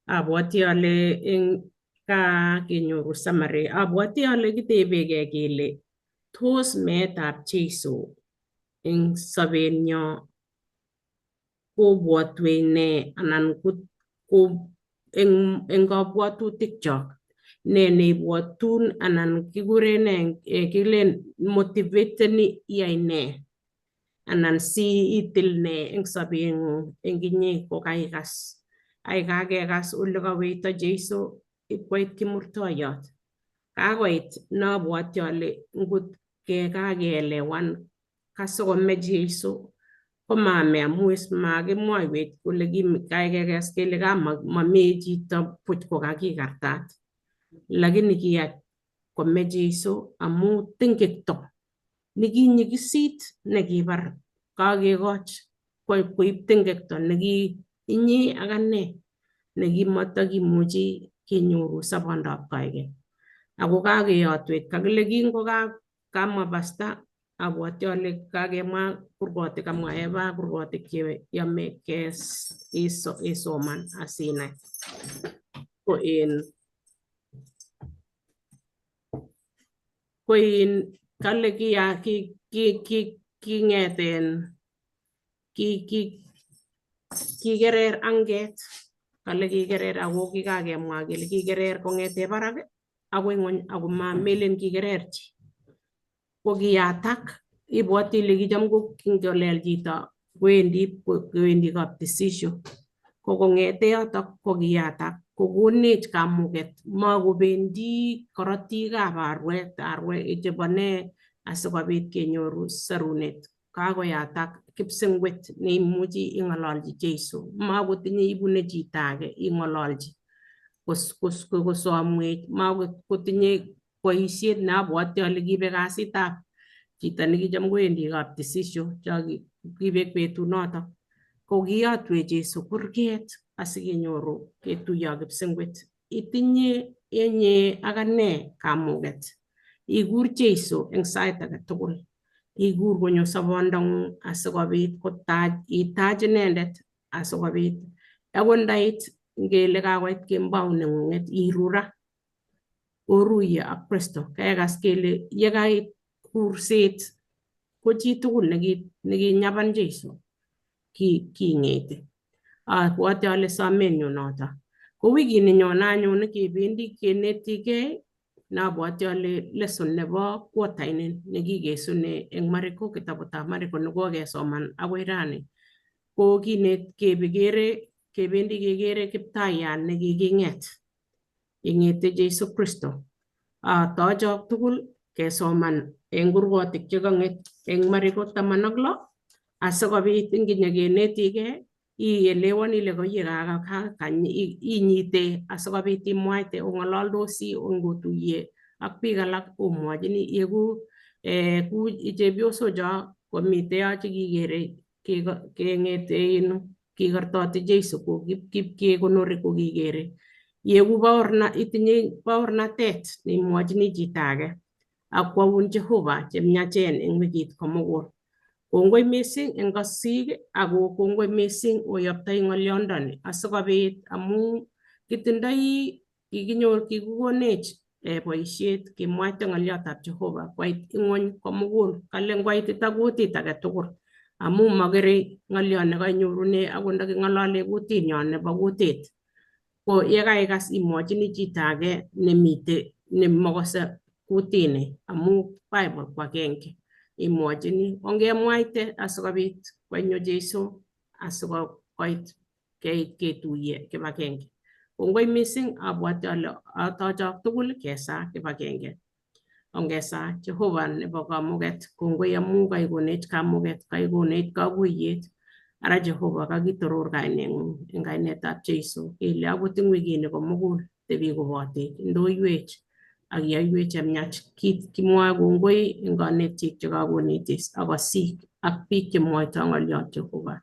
Abwoti ale eng kakenyoru summary, abwoti ale kitebekei kele tos meetab Jesu eng sobenyo kobwotwech nee anan ko eng kabwatutikchok ne neibwotun anan kikuren nee kilen motivateni iyai nee anan si itil nee eng sobeng'ung eng inye kokaikas ai kakekas ole kaweito Jesu ipkoit kimurtoiyot kakoit nabwoti ale ngot kekakeelewan kasikome Jesu komame amu is makimwoiwech kole kaikekes kele kamamee chito buch kokakikartat lakini kiyach kome Jesu amu tingekto nekinyikisit nekibar kakekoch koib tingekto neki inye ak ane nekimatakimuchi kenyoru sobondab koikeny. Ako kakeyotwech kakile kingo kamwa pasta abwoti ale kakemwa kurgotik kamwa Eva kurgotik cheyome isoman asinai. Ko in ko in kale kiya ki ki ki king'eten ki ki kikerer anget kale kikerer ako kikakemwa kele kikerer kong'ete barak akoi ng'wony ako mamelen kikerer chi. Ko kiyatak Ibwoti ile kicham ko kingolel chito kowendi kaptisisio. Ko kong'ete yotok ko kiyatak kokonech kamuget makobendi korotikab arwet arwet chebo nee asikobit kenyoru serunet. Kakoyatak kipsengwet neimuchi ing'ololchi Jeiso. Makotinye ibune chito age ing'ololchi kosomwech makotinye boisiet neabwoti ale kibek kasitab chito nekicham kowendi kaptisisio cho kibek betunotok. Ko kiyotwech Jesu kurget asikenyoru ketuiyo kipsengwet. Itinye enye ak ane kamuget ikur Jeiso eng sait age tugul. Ikur konyo sobondong'ung asikobit kotach itach inendet asikobit akot ndait ngele kakoit kembou neng'ung'et iru ra oruiye ak Kristo. Kekas kele yekait kurset ko chitugul nekinyaban Jeiso king'ete. Abwoti ale somenyu noto. Ko wikini nyone anyun kebendi kenetigei nabwoti ale lesson nebo quarter ini nekikesune eng Mariko kitabutab Mariko nekokesoman akoi rani ko kinet kebekere kebendi kekere kiptayat nekiking'et ing'ete Jesu Kristo. Tochok tugul kesoman eng kurgotik chekang'et eng Mariko 16 asikobit nginyekenetigei ielewani ile koiye inyite asikobit imwaite ong'ololdosi ongotuiye ak biik alak omwochini yeku ku chepyosok cho komite yo chekikere keng'ete kikortoti Jesu ko kekonori ko kikere yeku baorna itinye baornatet neimwochini chito age ak kwoun Jehova chemiachen eng wikit komugul. Kongoi mising eng kasik ako kongoi mising oyoptoi ng'olyondoni asikobit amu kitindoi kikinyor kikukonech boisiet kemwaite ng'olyotab Jehova koit ing'wony komugul kale ngoitita kutit age tugul amu makere ng'olyot nekainyorune akot ndaking'olole kutinyon nebo kutit ko yekaikas imwochini chito age nemite nemokose kutini amu Bible ko agenge imwochini ongemwaite asikobit konyo Jesu asikoit ketuiye kibagenge. Kongoi mising abwati ale atochok tugul kesaa kibagenge. Ongesa Jehova nebo kamuget kongoi amu kaikonech kamuget kaikonech kaguiyet. Ara Jehova kakitoror kaineng'ung eng kainetab Jesu kele akot eng wikini komugul tebi kobotech indoiwech ak iyoiwech chemiach. Kimwoe kongoi eng konetik chekakonetis ak kosik ak biik chemwoitoi ng'oliot Jehova.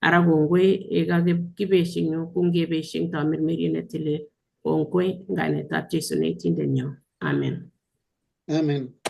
Ara kongoi kakibeshenyu kongebeshe eng tamirmiriet netilil. Kongoi eng kainetab Jesu neitindenyo. Amen. Amen.